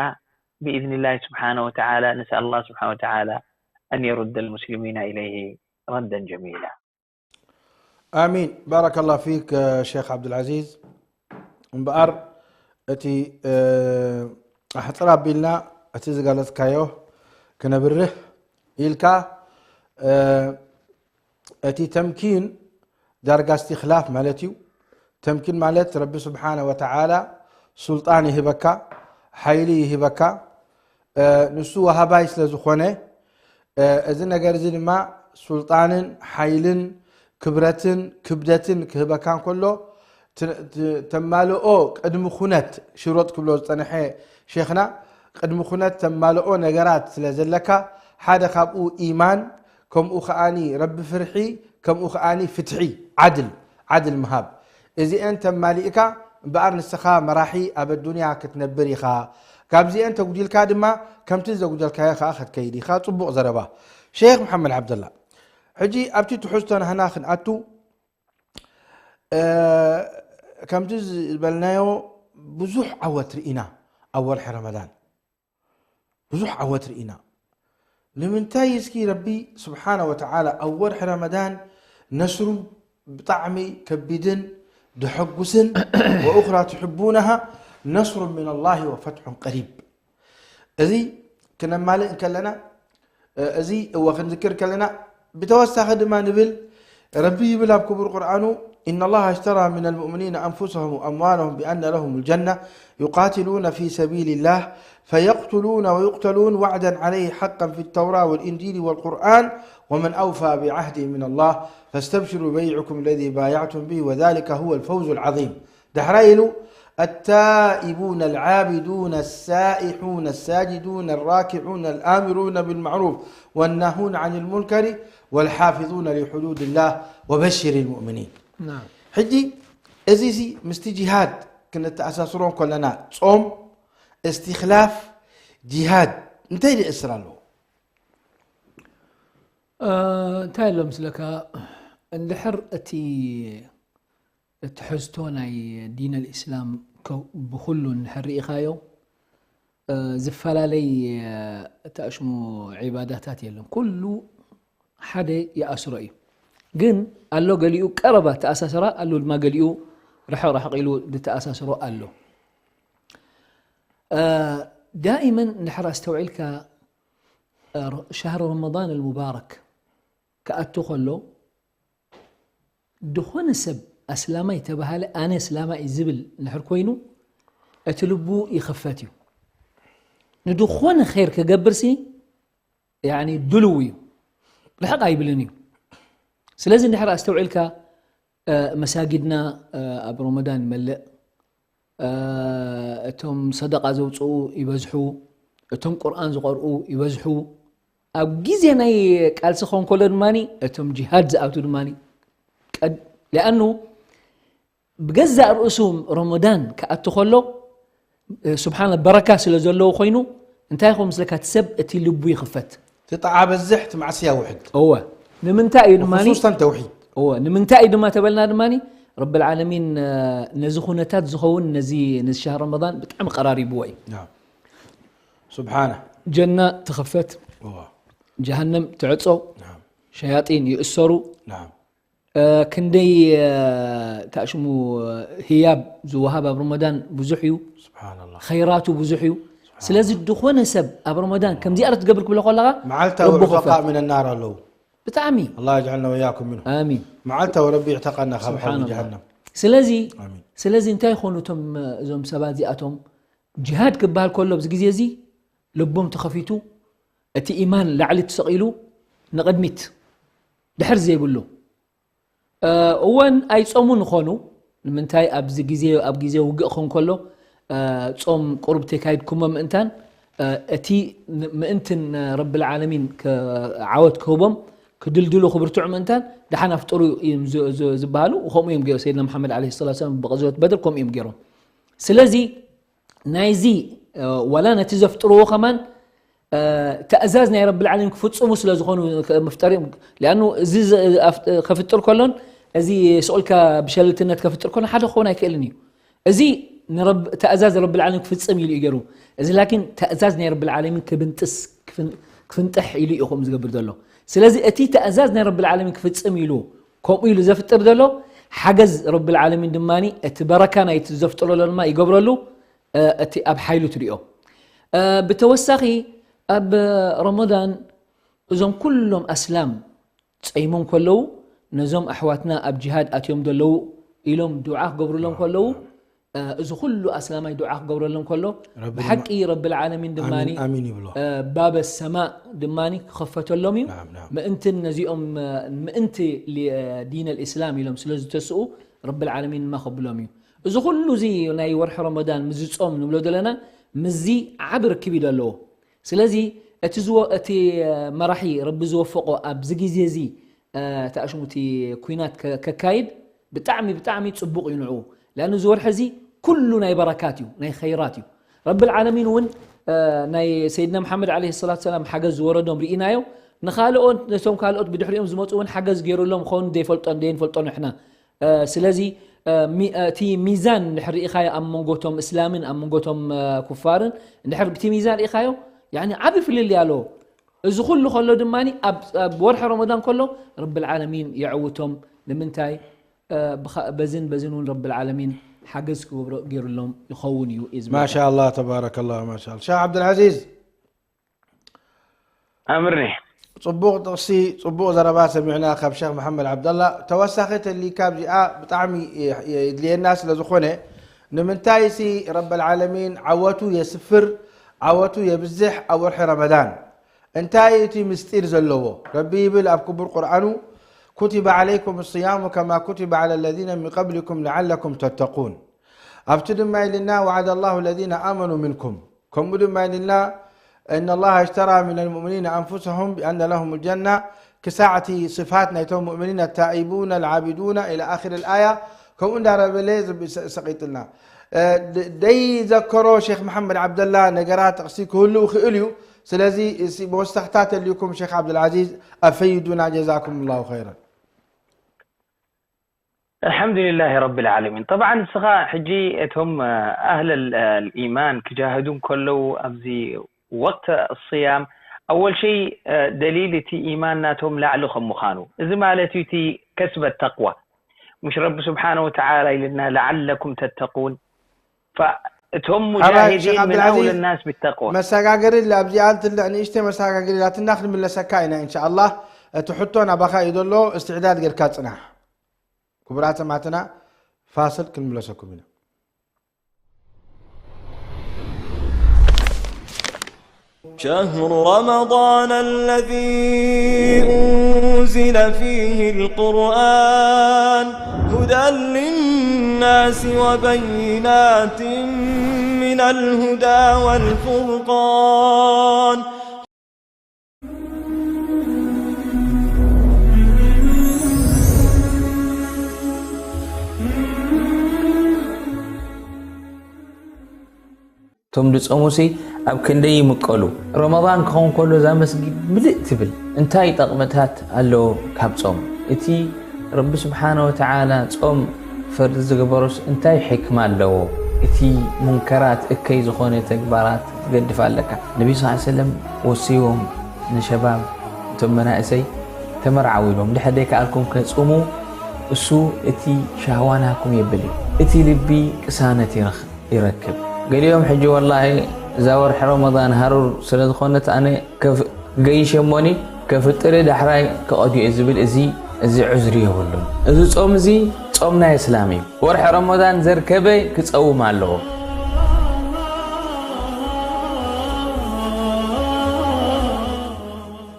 بإذن الله سبحانه وتعالى نسأل الله سبحانه وتعالى أن يرد المسلمين إليه ردا جميلا آمين بارك الله فيك شيخ عبد العزيز እምበኣር እቲ ኣሕፅር ኣቢልና እቲ ዝገለፅካዮ ክነብርህ ኢልካ እቲ ተምኪን ዳርጋ እስትኽላፍ ማለት እዩ ተምኪን ማለት ረቢ ስብሓነ ወተዓላ ሱልጣን ይህበካ ሓይሊ ይህበካ ንሱ ወሃባይ ስለ ዝኾነ እዚ ነገር እዚ ድማ ሱልጣንን ሓይልን ክብረትን ክብደትን ክህበካ እንከሎ ተማልኦ ቅድሚ ኩነት ሽሮጥ ክብሎ ዝፀንሐ ሼኽና ቅድሚ ኩነት ተማልኦ ነገራት ስለ ዘለካ ሓደ ካብኡ ኢማን ከምኡ ከዓኒ ረቢ ፍርሒ ከምኡ ከዓኒ ፍትሒ ዓድል ዓድል ምሃብ እዚኤን ተማሊእካ እምበኣር ንስኻ መራሒ ኣብ ኣዱንያ ክትነብር ኢኻ ካብዚአን ተጉዲልካ ድማ ከምቲ ዘጉደልካዮ ከዓ ክትከይድ ኢኻ። ጽቡቕ ዘረባ ሸይኽ መሓመድ ዓብደላ። ሕጂ ኣብቲ ትሕዝቶ ናህና ክንኣቱ፣ እ፣ ከምቲ ዝበልናዮ ብዙሕ ዓወት ርኢና ኣብ ወርሒ ረመዳን። ብዙሕ ዓወት ርኢና። ንምንታይ እስኪ ረቢ ስብሓነ ወተዓላ ኣብ ወርሒ ረመዳን ነስሩ ብጣዕሚ ከቢድን ደሐጉስን ወኡኽራ ትሕቡነሃ ነስሩ ሚነላሂ ወፈትሑን ቀሪብ። እዚ ክነማልእ እንከለና፣ እዚ እወ ክንዝክር ከለና፣ ብተወሳኺ ድማ ንብል፣ ረቢ ይብል ኣብ ክቡር ቁርኣኑ፣ إن الله اشترى من المؤمنين أنفسهم وأموالهم بأن لهم الجنة يقاتلون في سبيل الله فيقتلون ويقتلون وعدا عليه حقا في التوراة والإنجيل والقرآن ومن أوفى بعهده من الله فاستبشروا ببيعكم الذي بايعتم به وذلك هو الفوز العظيم. ዳሕራይ ኢሉ፣ التائبون العابدون السائحون الساجدون الراكعون الآمرون بالمعروف والناهون عن المنكر والحافظون لحدود الله وبشر المؤمنين. نعم. ሕጂ እዚ ሲ ምስቲ ጂሃድ ክንተኣሳስሮ ከለና፣ ጾም፣ እስትኽላፍ፣ ጂሃድ እንታይ ይእስር ኣለዎ? እ፣ እንታይ ኣሎ ምስለካ፣ እንድሕር እቲ ትሕዝቶ ናይ ዲን ኣልእስላም ከ-፣ ብኹሉ እንድሕር ርኢኻዮ፣ እ፣ ዝፈላለይ፣ እ፣ ተኣሽሙ ዒባዳታት የለን። ኩሉ ሓደ ይኣስሮ እዩ። ግን ኣሎ ገሊኡ ቀረባ ተኣሳሰራ፣ ኣሎ ድማ ገሊኡ ርሕቕ ርሕቕ ኢሉ ዝተኣሳስሮ ኣሎ። እ፣ ዳኢመን እንድሕር ኣስተውዒልካ፣ እ፣ ሸህር ረመዳን ኣልሙባረክ ክኣቱ ከሎ፣ ድኾነ ሰብ ኣስላማይ ተባሃለ፣ ኣነ ኣስላማይ ዝብል እንድሕር ኮይኑ፣ እቲ ልቡ ይኽፈት እዩ። ንድኾነ ኸይር ክገብርሲ፣ ያኒ፣ ድልው እዩ። ርሕቕ ኣይብልን እዩ። ስለዚ እንድሕር ኣስተውዒልካ፣ እ፣ መሳጊድና፣ እ፣ ኣብ ረመዳን ይመልእ። እ፣ እቶም ሰደቃ ዘውፅኡ ይበዝሑ፣ እቶም ቁርኣን ዝቐርኡ ይበዝሑ። ኣብ ግዜ ናይ ቃልሲ ክኾን ከሎ ድማ፣ እቶም ጂሃድ ዝኣቱ ድማ፣ ቀድ-፣ ሊኣኑ ብገዛእ ርእሱ ረመዳን ክኣቱ ከሎ፣ እ፣ ስብሓን በረካ ስለ ዘለዎ ኮይኑ፣ እንታይ ይኸውን ምስለካ፣ እቲ ሰብ እቲ ልቡ ይኽፈት። እቲ ጣዓ በዝሕ፣ እቲ ማዕስያ ውሕድ። እወ። ንምንታይ እዩ ድማ ብኹሱስ ተን ተውሒድ። እወ፣ ንምንታይ እዩ ድማ ተበልና ድማ፣ ረብል ዓለሚን፣ እ፣ ነዚ ኩነታት ዝኸውን፣ ነዚ፣ ነዚ ሸህር ረመዳን ብጣዕሚ ቀራሪብዎ እዩ። ናም። ስብሓነ። ጀና ትኽፈት፣ እወ። ጀሃነም ትዕጾ፣ ናም። ሸያጢን ይእሰሩ። ናም። እ፣ ክንደይ፣ እ፣ ታሽሙ ህያብ ዝወሃብ ኣብ ረመዳን ብዙሕ እዩ። ስብሓንላህ። ኸይራቱ ብዙሕ እዩ። ስለዚ ድኾነ ሰብ ኣብ ረመዳን ከምዚኣ ዶ ትገብር ክብሎ ከለኻ፣ መዓልታዊ ዑተቃእ ሚነ ናር ኣለዉ። ብጣዕሚ። ኣላህ የጅዓልና ወኢያኩም ሚንሁም። ኣሚን። መዓልታዊ ረቢ ይዕተቀና ካብ ሓዊ ስብሓንላህ። ጀሃነም። ስለዚ፣ ኣሚን። ስለዚ እንታይ ይኾኑ እቶም፣ እዞም ሰባት እዚኣቶም? ጅሃድ ክበሃል ከሎ ኣብዚ ግዜ እዚ ልቦም ተኸፊቱ፣ እቲ ኢማን ላዕሊ ተሰቒሉ ንቕድሚት ድሕር ዘይብሉ። እ፣ እወን ኣይጾሙን ይኾኑ። ንምንታይ ኣብዚ ግዜ፣ ኣብ ግዜ ውግእ ክኸውን ከሎ፣ እ፣ ጾም ቁሩብ ተካይድኩሞ ምእንታን፣ እ፣ እቲ ን-፣ ምእንቲ ንረብል ዓለሚን ከ-፣ ዓወት ክህቦም ክድልድሉ ክብርትዑ ምእንታን ደሓን ኣፍጥሩ እዮም ዝ-፣ ዝ-፣ ዝበሃሉ። ከምኡ እዮም ገይሮም። ሰይድና መሓመድ ዓለይሂ ሰላቱ ወሰላም ብቐዝወት በድር ከምኡ እዮም ገይሮም። ስለዚ ናይዚ፣ እ፣ ዋላ ነቲ ዘፍጥርዎ ከማን፣ እ፣ ተእዛዝ ናይ ረብል ዓለሚን ክፍጽሙ ስለ ዝኾኑ ክ-፣ ምፍጠር እዮም። ሊኣኑ እዚ ዘ-፣ ኣፍ-፣ ከፍጥር ከሎን እዚ ስቕ ኢልካ ብሸለልትነት ከፍጥር ከሎ ሓደ ክኸውን ኣይክእልን እዩ። እዚ ንረብ-፣ ተእዛዝ ረብል ዓለሚን ክፍጽም ኢሉ እዩ ገይሩ። እዚ ላኪን ተእዛዝ ናይ ረብል ዓለሚን ክብንጥስ፣ ክፍን-፣ ክፍንጥሕ ኢሉ እዩ ከምኡ ዝገብር ዘሎ። ስለዚ እቲ ተእዛዝ ናይ ረብል ዓለሚን ክፍጽም ኢሉ ከምኡ ኢሉ ዘፍጥር ዘሎ፣ ሓገዝ ረብል ዓለሚን ድማ እቲ በረካ ናይቲ ዘፍጥሮ ዘሎ ድማ ይገብረሉ። እ፣ እቲ ኣብ ሓይሉ ትሪኦ። እ፣ ብተወሳኺ ኣብ ረመዳን እዞም ኩሎም ኣስላም ጸይሞም ከለዉ፣ ነዞም ኣሕዋትና ኣብ ጅሃድ ኣትዮም ዘለዉ ኢሎም ዱዓ ክገብሩሎም ከለዉ፣ እ፣ እዚ ኩሉ ኣስላማይ ዱዓ ክገብረሎም ከሎ፣ ረቢ ድማ ብሓቂ ረብል ዓለሚን ድማ ኣሚን፣ ኣሚን ይብሎ። እ፣ ባበ ሰማእ ድማ ክኸፈተሎም እዩ። ናም፣ ናም። ምእንቲ ነዚኦም፣ እ፣ ምእንቲ ሊ-፣ ዲን ኣልእስላም ኢሎም ስለ ዝተስኡ፣ ረብል ዓለሚን ድማ ከብሎም እዩ። እዚ ኩሉ እዚ ናይ ወርሒ ረመዳን ምስ ዝጾም ንብሎ ዘለና፣ ምስዚ ዓቢ ርክብ እዩ ዘለዎ። ስለዚ እቲ ዝወ-፣ እቲ መራሒ ረቢ ዝወፈቆ ኣብዚ ግዜ እዚ፣ እ፣ እቲ ኣሽሙ እቲ ኲናት ከ-፣ ከካይድ ብጣዕሚ፣ ብጣዕሚ ጽቡቕ እዩ ንዕኡ። ለኣኑ እዚ ወርሒ እዚ ኩሉ ናይ በረካት እዩ፣ ናይ ኸይራት እዩ። ረብል ዓለሚን እውን ናይ ሰይድና መሓመድ ዓለይሂ ሰላቱ ሰላም ሓገዝ ዝወረዶም ርኢናዮ። ንኻልኦት፣ ነቶም ካልኦት ብድሕሪኦም ዝመፁ እውን ሓገዝ ገይሩሎም ኸውን ዘይፈልጦ ዘይንፈልጦ ንሕና። ስለዚ እቲ ሚዛን እንድሕር ርኢኻዮ ኣብ መንጎቶም እስላምን ኣብ መንጎቶም ኩፋርን እንድሕር ብቲ ሚዛን ርኢኻዮ፣ ያኒ ዓቢ ፍልልይ ኣለዎ። እዚ ኩሉ ከሎ ድማ ኣብ ወርሒ ረመዳን ከሎ ረብል ዓለሚን የዕውቶም። ንምንታይ? በዝን በዝን እውን ረብል ዓለሚን ሓገዝ ክገብሮ ገይሩሎም ይኸውን እዩ። ማሻላ ተባረከላ። ማሻላ ሸክ ዓብዱልዓዚዝ፣ ኣምርኒ ፅቡቕ ጥቕሲ፣ ፅቡቕ ዘረባ ሰሚዕና ካብ ሸክ መሓመድ ዓብደላ። ተወሳኺ ተሊካ ኣብዚኣ ብጣዕሚ የድልየና ስለ ዝኾነ፣ ንምንታይ ሲ ረበል ዓለሚን ዓወቱ የስፍር፣ ዓወቱ የብዝሕ ኣብ ወርሒ ረመዳን? እንታይ እቲ ምስጢር ዘለዎ? ረቢ ይብል ኣብ ክቡር ቁርኣኑ፣ كتب عليكم الصيام كما كتب على الذين من قبلكم لعلكم تتقون። ኣብቲ ድማ ኢልና وعد الله الذين آمنوا منكم، ከምኡ ድማ ኢልና إن الله اشترى من المؤمنين أنفسهم بأن لهم الجنة ክሳዕ እቲ صفات ናይቶም مؤمنين التائبون العابدون إلى آخر الآية ከምኡ እንዳረበለ ሰቂጥልና ደይ ዘከሮ ሸክ መሓመድ ዓብደላ ነገራት ጥቕሲ ክህልው ክእል እዩ። ስለዚ መወሰኽታ ተልዩኩም ሸክ ዓብዱልዓዚዝ ኣፈይዱና ጀዛኩም ላሁ ኸይረን። الحمد لله رب العالمين. طبعا እስኻ ሕጂ እቶም ኣህል الإيمان ክጃህዱ እንከለዉ ኣብዚ ወቅት الصيام أول شيء ደሊል እቲ ኢማን ናቶም ላዕሊ ከም ምዃኑ እዚ ማለት እዩ እቲ كسب التقوى مش رب سبحانه وتعالى ኢልና لعلكم تتقون فእቶም مجاهدين من أولى الناس بالتقوى መሰጋገሪ ኣብዚኣ ትልዕ ንእሽተ መሰጋገሪ ላትና ክንምለሰካ ኢና إن شاء الله። እቲ ሕቶ ናባኻ እዩ ዘሎ፣ استعداد ጌርካ ጽናሕ። ክቡራት ሰማዕትና ፋስል ክንምለሰኩም ኢና። شهر رمضان الذي أنزل فيه القرآن هدى للناس وبينات من الهدى والفرقان. እቶም ድጾሙሲ ኣብ ክንደይ ይምቀሉ። ረመዳን ክኸውን ከሎ እዛ መስጊድ ምልእ ትብል። እንታይ ጠቕምታት ኣለዎ ካብ ጾም? እቲ ረቢ ስብሓነ ወተዓላ ጾም ፈርዲ ዝገበሮስ እንታይ ሕክማ ኣለዎ? እቲ ሙንከራት እከይ ዝኾነ ተግባራት ትገድፍ ኣለካ። ነቢ ስ ሰለም ወሲዎም ንሸባብ እቶም መናእሰይ ተመርዓው ኢሎም ድሕር ደይከኣልኩም ከጽሙ እሱ እቲ ሻህዋ ናኩም የብል እዩ። እቲ ልቢ ቅሳነት ይረኽብ። ይረክብ። ገሊኦም ሕጂ ወላሂ እዛ ወርሒ ረመዳን ሃሩር ስለ ዝኾነት ኣነ ገይሸ እሞኒ ከፍጥር ዳሕራይ ክቐድዮ ዝብል እዚ እዚ ዕዝሪ የብሉን። እዚ ጾም እዚ ጾም ናይ እስላም እዩ። ወርሒ ረመዳን ዘርከበ ክጸውም ኣለዎ።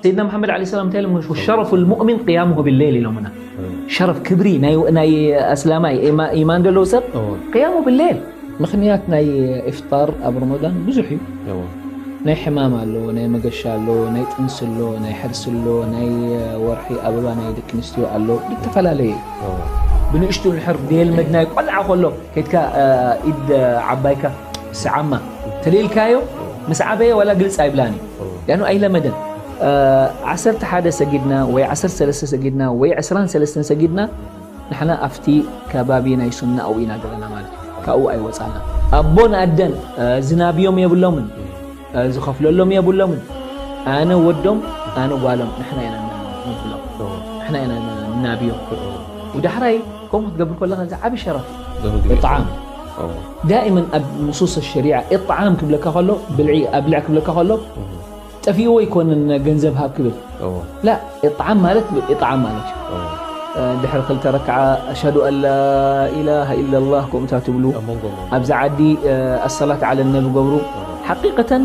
سيدنا محمد عليه السلام እንታይ ኢሎም? شرف المؤمن قيامه بالليل ኢሎምና። ሸረፍ ክብሪ ናይ ናይ ኣስላማይ ኢማ- ኢማን ዘለዎ ሰብ እዎ። ቅያሙ ብሌል ምኽንያት ናይ ኢፍጣር ኣብ ረመዳን ብዙሕ እዩ። እዎ። ናይ ሕማም ኣሎ፣ ናይ መገሻ ኣሎ፣ ናይ ጥንሲ ኣሎ፣ ናይ ሕርሲ ኣሎ፣ ናይ ወርሒ ኣበባ ናይ ደቂ ኣንስትዮ ኣሎ፣ ዝተፈላለየ እዩ። እዎ። ብንእሽቱ ንድሕር ደየልመድናዮ ቆልዓ ከሎ ከይድካ ኢድ ዓባይካ ስዓማ ተለይልካዮ ምስ ዓበየ ዋላ ግልፂ ኣይብላን እዩ። ያኑ ኣይለመደን። ዓሰርተ ሓደ ሰጊድና ወይ ዓሰርተ ሰለስተ ሰጊድና ወይ ዕስራን ሰለስተን ሰጊድና ንሕና ኣብቲ ከባቢ ናይ ሱና ኣብኡ ኢና ዘለና ማለት እዩ። ካብኡ ኣይወፃና። ኣቦን ኣደን ዝናብዮም የብሎምን፣ ዝኸፍለሎም የብሎምን። ኣነ ወዶም ኣነ ጓሎም ንሕና ኢና ንብሎም፣ ንሕና ኢና ንናብዮም። ዳሕራይ ከምኡ ክትገብር ከለካ እዚ ዓብዪ ሸረፍ እዩ። እጣዓም ዳኢመን ኣብ ንሱስ ሸሪዓ እጣዓም ክብለካ ከሎ ብልዒ ኣብልዕ ክብለካ ከሎ ጠፊእዎ ኣይኮነን ገንዘብ ሃብ ክብል ላ እጣዓም ማለት እጣዓም ማለት እዩ። ድሕሪ ክልተ ረክዓ ኣሽሀዱ ኣን ላኢላሃ ኢለላህ ከምኡታ ትብሉ ኣብዚ ዓዲ ኣሰላት ዓለ ነቢ ገብሩ ሓቂቀተን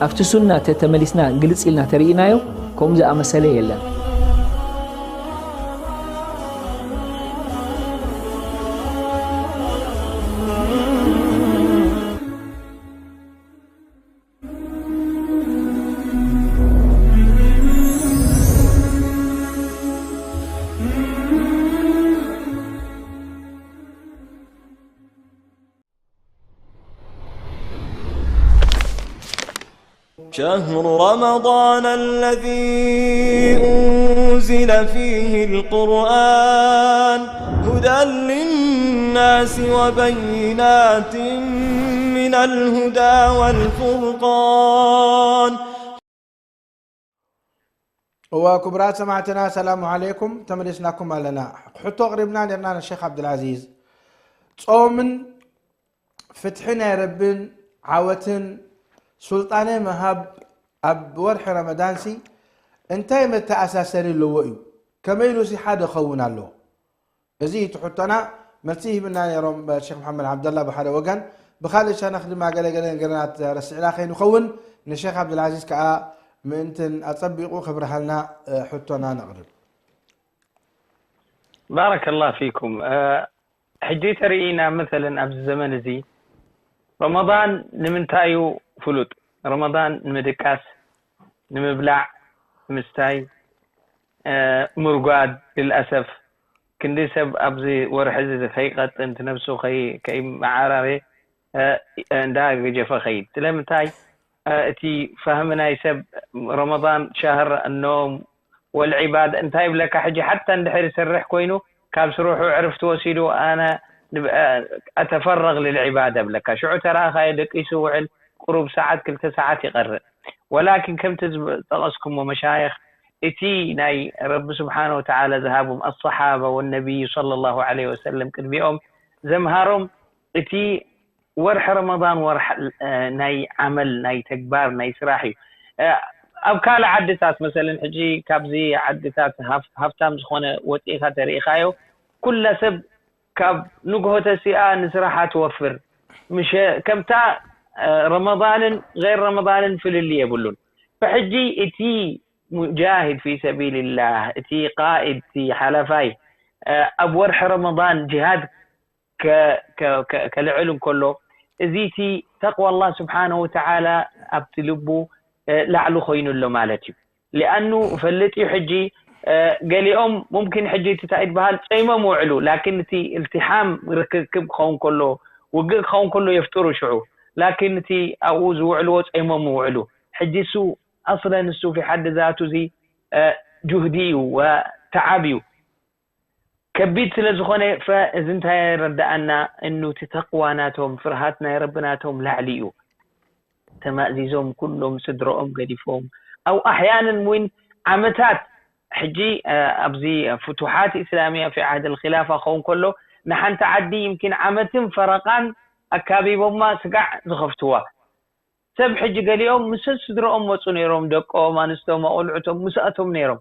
ኣብቲ ሱና ተተመሊስና ግልፅ ኢልና ተርእናዮ ከምኡ ዝኣመሰለ የለን። شهر رمضان الذي أنزل فيه القرآن هدى للناس وبينات من الهدى والفرقان. እዋ ክቡራት ሰማዕትና፣ ሰላሙ ዓለይኩም። ተመሊስናኩም ኣለና። ሕቶ ኣቕሪብና ነርና ንሼክ ዓብዱልዓዚዝ። ጾምን ፍትሒ ናይ ረብን ዓወትን ሱልጣነ ምሃብ ኣብ ወርሒ ረመዳንሲ እንታይ መተኣሳሰሪ ኣለዎ እዩ? ከመይ ኢሉሲ ሓደ ኸውን ኣለዎ? እዚ እቲ ሕቶና። መልሲ ሂብና ነይሮም ሼክ መሓመድ ዓብደላ ብሓደ ወገን። ብኻልእ ሸነኽ ድማ ገለገለ ነገርናት ረሲዕና ከይንኸውን ንሼክ ዓብዱልዓዚዝ ከዓ ምእንትን ኣጸቢቑ ክብርሃልና ሕቶና ነቕርብ። ባረከላህ ፊኩም። ሕጂ ተርእይና መሰለን ኣብዚ ዘመን እዚ ረመዳን ንምንታይ እዩ ፍሉጥ? ረመዳን ንምድቃስ፣ ንምብላዕ፣ ንምስታይ፣ ምርጓድ። ልልኣሰፍ ክንዲ ሰብ ኣብዚ ወርሒ እዚ ከይቀጥን፣ እቲ ነብሱ ከይመዓራረ እንዳ ገጀፈ ኸይድ። ስለምንታይ እቲ ፋህሚ ናይ ሰብ ረመዳን ሻህር ኖም ወልዒባዳ እንታይ ይብለካ? ሕጂ ሓታ እንድሕር ይሰርሕ ኮይኑ ካብ ስርሑ ዕርፍቲ ወሲዱ ኣነ ኣተፈረግ ልልዒባዳ ብለካ። ሽዑ ተረኣኻዮ ደቂሱ ውዕል ቁሩብ ሰዓት ክልተ ሰዓት ይቐርእ። ወላኪን ከምቲ ዝጠቐስኩሞ መሻይኽ እቲ ናይ ረቢ ስብሓነ ወተዓላ ዝሃቦም ኣሰሓባ ወነቢይ ሰለላሁ ዐለይሂ ወሰለም ቅድሚኦም ዘምሃሮም እቲ ወርሒ ረመዳን ወርሒ ናይ ዓመል ናይ ተግባር ናይ ስራሕ እዩ። ኣብ ካልእ ዓድታት መሰለን ሕጂ ካብዚ ዓድታት ሃፍታም ዝኾነ ወፂእካ ተሪኢኻዮ ኩላ ሰብ ካብ ንግሆ ተሲኣ ንስራሓ ትወፍር። ምሸ ከምታ ረመዳንን ገይር ረመዳንን ፍልልይ የብሉን። ብሕጂ እቲ ሙጃሂድ ፊ ሰቢልላህ እቲ ቃኢድ እቲ ሓላፋይ ኣብ ወርሒ ረመዳን ጅሃድ ከልዕል እንከሎ እዚ እቲ ተቅዋ ኣላህ ስብሓነሁ ወተዓላ ኣብቲ ልቡ ላዕሊ ኮይኑ ኣሎ ማለት እዩ። ሊኣኑ ፈልጥ እዩ። ሕጂ ገሊኦም ሙምኪን ሕጂ እቲ እንታይ ዝበሃል ጸይሞም ውዕሉ፣ ላኪን እቲ እልትሓም ርክክብ ክኸውን ከሎ ውግእ ክኸውን ከሎ የፍጥሩ ሽዑ፣ ላኪን እቲ ኣብኡ ዝውዕልዎ ጸይሞም ውዕሉ። ሕጂ እሱ ኣስለን እሱ ፊ ሓዲ ዛቱ እዚ ጁህዲ እዩ ወተዓብ እዩ። ከቢድ ስለ ዝኾነ ፈ እዚ እንታይ የረዳኣና? እኑ እቲ ተቅዋ ናቶም ፍርሃት ናይ ረቢ ናቶም ላዕሊ እዩ። ተማእዚዞም ኩሎም ስድረኦም ገዲፎም ኣው ኣሕያንን እውን ዓመታት ሕጂ ኣብዚ ፍቱሓት እስላሚያ ፊ ዓህድ ልኪላፋ ክኸውን ከሎ ንሓንቲ ዓዲ ይምኪን ዓመትን ፈረቃን ኣካቢቦማ ስጋዕ ዝኸፍትዋ ሰብ ሕጂ ገሊኦም ምስ ስድረኦም መፁ ነይሮም ደቆም ኣንስቶም ኣቆልዑቶም ምስኣቶም ነይሮም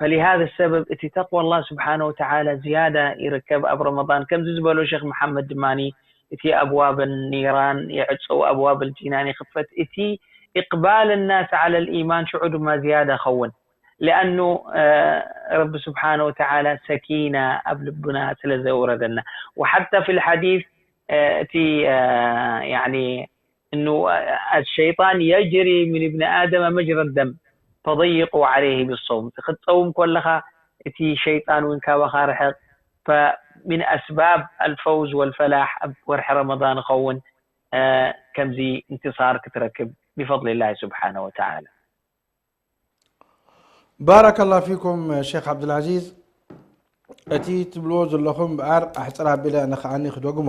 ፈሊሃذ ሰበብ እቲ ተቅዋ ኣላህ ስብሓነ ወተዓላ ዝያዳ ይርከብ ኣብ ረመዳን። ከምዚ ዝበሎ ሸክ መሓመድ ድማ እቲ ኣብዋብ ኒራን የዕፀው ኣብዋብ ልጂናን ይኽፈት። እቲ ኢቅባል ናስ ዓለ ልኢማን ሽዑ ድማ ዝያዳ ኸውን። ሊኣኑ ረቢ ስብሓነ ወተዓላ ሰኪና ኣብ ልብና ስለ ዘውረደና። ወሓታ ፊ ልሓዲስ እቲ ያኒ እኑ ኣሸይጣን የጅሪ ምን እብኒ ኣደመ መጅረ ደም ፈضይቁ ዓለይህ ብሰውም። ክትፀውም ከለኻ እቲ ሸይጣን እውን ካባኻ ርሕቕ። ፈምን ኣስባብ ኣልፈውዝ ወልፈላሕ ኣብ ወርሒ ረመዳን ኸውን ከምዚ እንትሳር ክትረክብ ብፈضልላህ ስብሓነ ወተዓላ። ባረከላሁ ፊኩም ሼክ ዓብዱልዓዚዝ። እቲ ትብልዎ ዘለኹም እምበኣር ኣሕፅር ኣቢለ ኣነ ከዓኒ ክደግሞ።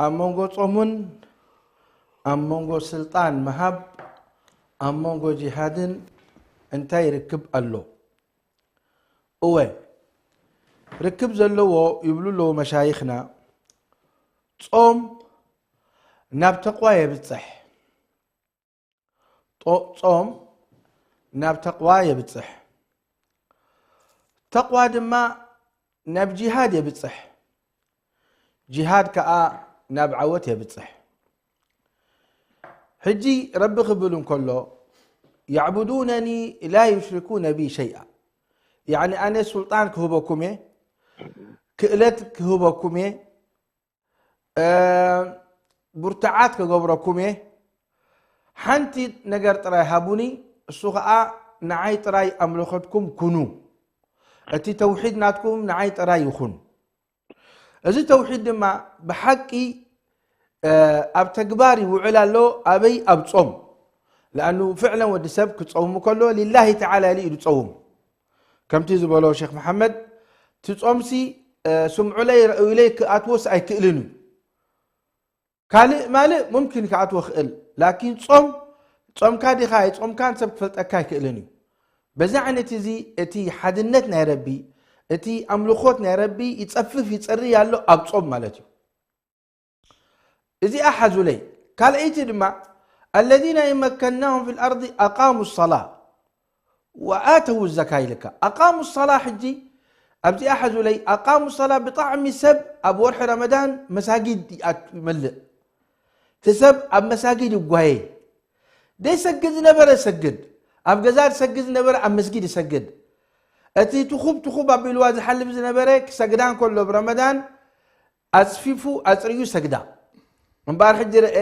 ኣብ መንጎ ጾምን ኣብ መንጎ ስልጣን ምሃብ ኣብ መንጎ ጂሃድን እንታይ ርክብ ኣሎ? እወ ርክብ ዘለዎ ይብሉ ኣለዉ መሻይኽና። ጾም ናብ ተቕዋ የብጽሕ። ጾም ናብ ተቕዋ የብጽሕ። ተቕዋ ድማ ናብ ጂሃድ የብጽሕ። ጂሃድ ከኣ ናብ ዓወት የብጽሕ። ሕጂ ረቢ ክብል እንከሎ يعبدونني لا يشركون بي شيئا، ያዕኒ ኣነ ሱልጣን ክህበኩም እየ፣ ክእለት ክህበኩም እየ፣ ብርቱዓት ክገብረኩም እየ። ሓንቲ ነገር ጥራይ ሃቡኒ፣ እሱ ኸዓ ንዓይ ጥራይ ኣምልኸትኩም ኩኑ። እቲ ተውሒድ ናትኩም ንዓይ ጥራይ ይኹን። እዚ ተውሒድ ድማ ብሓቂ ኣብ ተግባር ይውዕል ኣሎ። ኣበይ? ኣብ ጾም። ለኣኑ ፍዕለን ወዲ ሰብ ክጸውሙ ከሎ ሊላሂ ተዓላ ኢሉ እዩ ዝጸውም። ከምቲ ዝበሎ ሸኽ መሓመድ፣ እቲ ጾምሲ ስምዑለይ ረእዩለይ ክኣትዎስ ኣይክእልን እዩ። ካልእ ማልእ ሙምኪን ክኣትዎ ክእል፣ ላኪን ጾም፣ ጾምካ ዲኻ ኣይጾምካን ሰብ ክፈልጠካ ኣይክእልን እዩ። በዚ ዓይነት እዚ እቲ ሓድነት ናይ ረቢ፣ እቲ ኣምልኾት ናይ ረቢ ይጸፍፍ ይጸሪ ኣሎ ኣብ ጾም ማለት እዩ። እዚኣ ሓዙለይ። ካልኣይቲ ድማ፣ الذين إن مكناهم في الأرض أقاموا الصلاة وآتوا الزكاة ኢልካ። أقاموا الصلاة ሕጂ ኣብዚኣ ሓዙለይ። أقاموا الصلاة ብጣዕሚ ሰብ ኣብ ወርሒ ረመዳን መሳጊድ ይኣቱ ይመልእ። እቲ ሰብ ኣብ መሳጊድ ይጓየ። ደይሰግድ ዝነበረ ይሰግድ። ኣብ ገዛ ዝሰግድ ዝነበረ ኣብ መስጊድ ይሰግድ። እቲ ትኹብ ትኹብ ኣቢልዋ ዝሓልፍ ዝነበረ ክሰግዳ እንከሎ ብረመዳን ኣጽፊፉ ኣጽርዩ ይሰግዳ። እምበኣር ሕጂ ርአ፣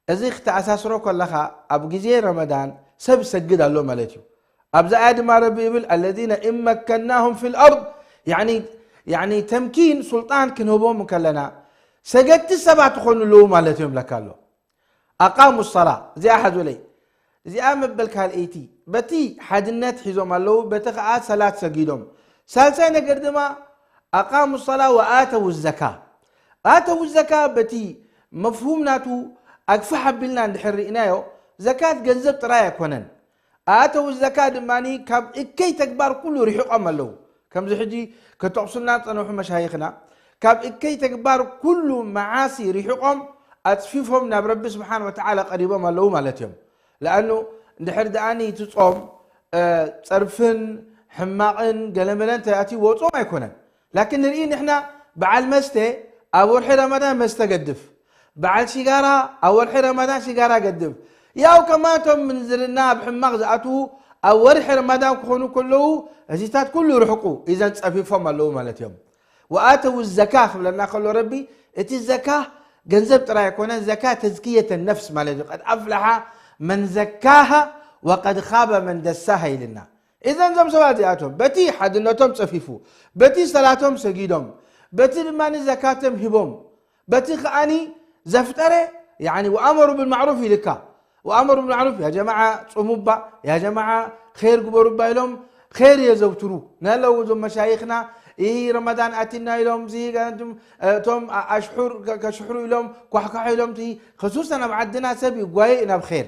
እዚ ክተኣሳስሮ ከለኻ ኣብ ግዜ ረመዳን ሰብ ይሰግድ ኣሎ ማለት እዩ። ኣብዛ ኣያ ድማ ረቢ ይብል፣ الذين إن مكناهم في الأرض፣ ያኒ፣ ያኒ ተምኪን ሱልጣን ክንህቦም እንከለና ሰገድቲ ሰባት ይኾኑ ኣለዉ ማለት እዮም ለካ ኣሎ። أقاموا الصلاة እዚኣ ሓዙለይ። እዚኣ መበል ካልኣይቲ፣ በቲ ሓድነት ሒዞም ኣለዉ፣ በቲ ኸዓ ሰላት ሰጊዶም። ሳልሳይ ነገር ድማ أقاموا الصلاة وآتوا الزكاة። آتوا الزكاة በቲ መፍሁም ናቱ ኣግፋሕ ኣቢልና እንድሕር ርኢናዮ፣ ዘካት ገንዘብ ጥራይ ኣይኮነን። آتوا الزكاة ድማ ካብ እከይ ተግባር ኩሉ ርሒቖም ኣለዉ። ከምዚ ሕጂ ከጠቕሱና ዝጸንሑ መሻይኽና፣ ካብ እከይ ተግባር ኩሉ መዓሲ ርሒቖም ኣጽፊፎም ናብ ረቢ ስብሓን ወተዓላ ቀሪቦም ኣለዉ ማለት እዮም። ለኣኑ እንድሕር ደኣኒ እቲ ጾም፣ እ፣ ጸርፍን ሕማቕን ገለመለን ተኣትይዎ ጾም ኣይኮነን። ላኪን ንርኢ ንሕና በዓል መስተ ኣብ ወርሒ ረመዳን መስተ ገድፍ፣ በዓል ሽጋራ ኣብ ወርሒ ረመዳን ሽጋራ ገድፍ። ያው ከማቶም ምንዝርና ኣብ ሕማቕ ዝኣትዉ ኣብ ወርሒ ረመዳን ክኾኑ ከለዉ እዚታት ኩሉ ርሕቁ። ኢዘን ጸፊፎም ኣለዉ ማለት እዮም። وآتوا الزكاة ክብለና ከሎ ረቢ፣ እቲ ዘካ ገንዘብ ጥራይ ኣይኮነን፣ ዘካ ተዝክየተ ነፍስ ማለት እዩ። قد أفلح من زكاها وقد خاب من دساها ኢልና። ኢዘን እዞም ሰባት እዚኣቶም በቲ ሓድነቶም ጸፊፉ፣ በቲ ሰላቶም ሰጊዶም፣ በቲ ድማ ዘካቶም ሂቦም፣ በቲ ከኣኒ ዘፍጠረ፣ ያኒ፣ وأمروا بالمعروف ኢልካ። وأمروا بالمعروف፣ ያ ጀማዓ ጹሙባ፣ ያ ጀማዓ ኸይር ግበሩባ ኢሎም ኸይር የዘውትሩ። ነለዉ እዞም መሻይኽና፣ ይህ ረመዳን ኣቲና ኢሎም፣ እዚ፣ እቶም ኣሽሑር ከ-፣ ከሽሕሩ ኢሎም፣ ኳሕኳሕ ኢሎም፣ እቲ፣ خصوصاً ኣብ ዓድና ሰብ ይጓየ ናብ ኸይር።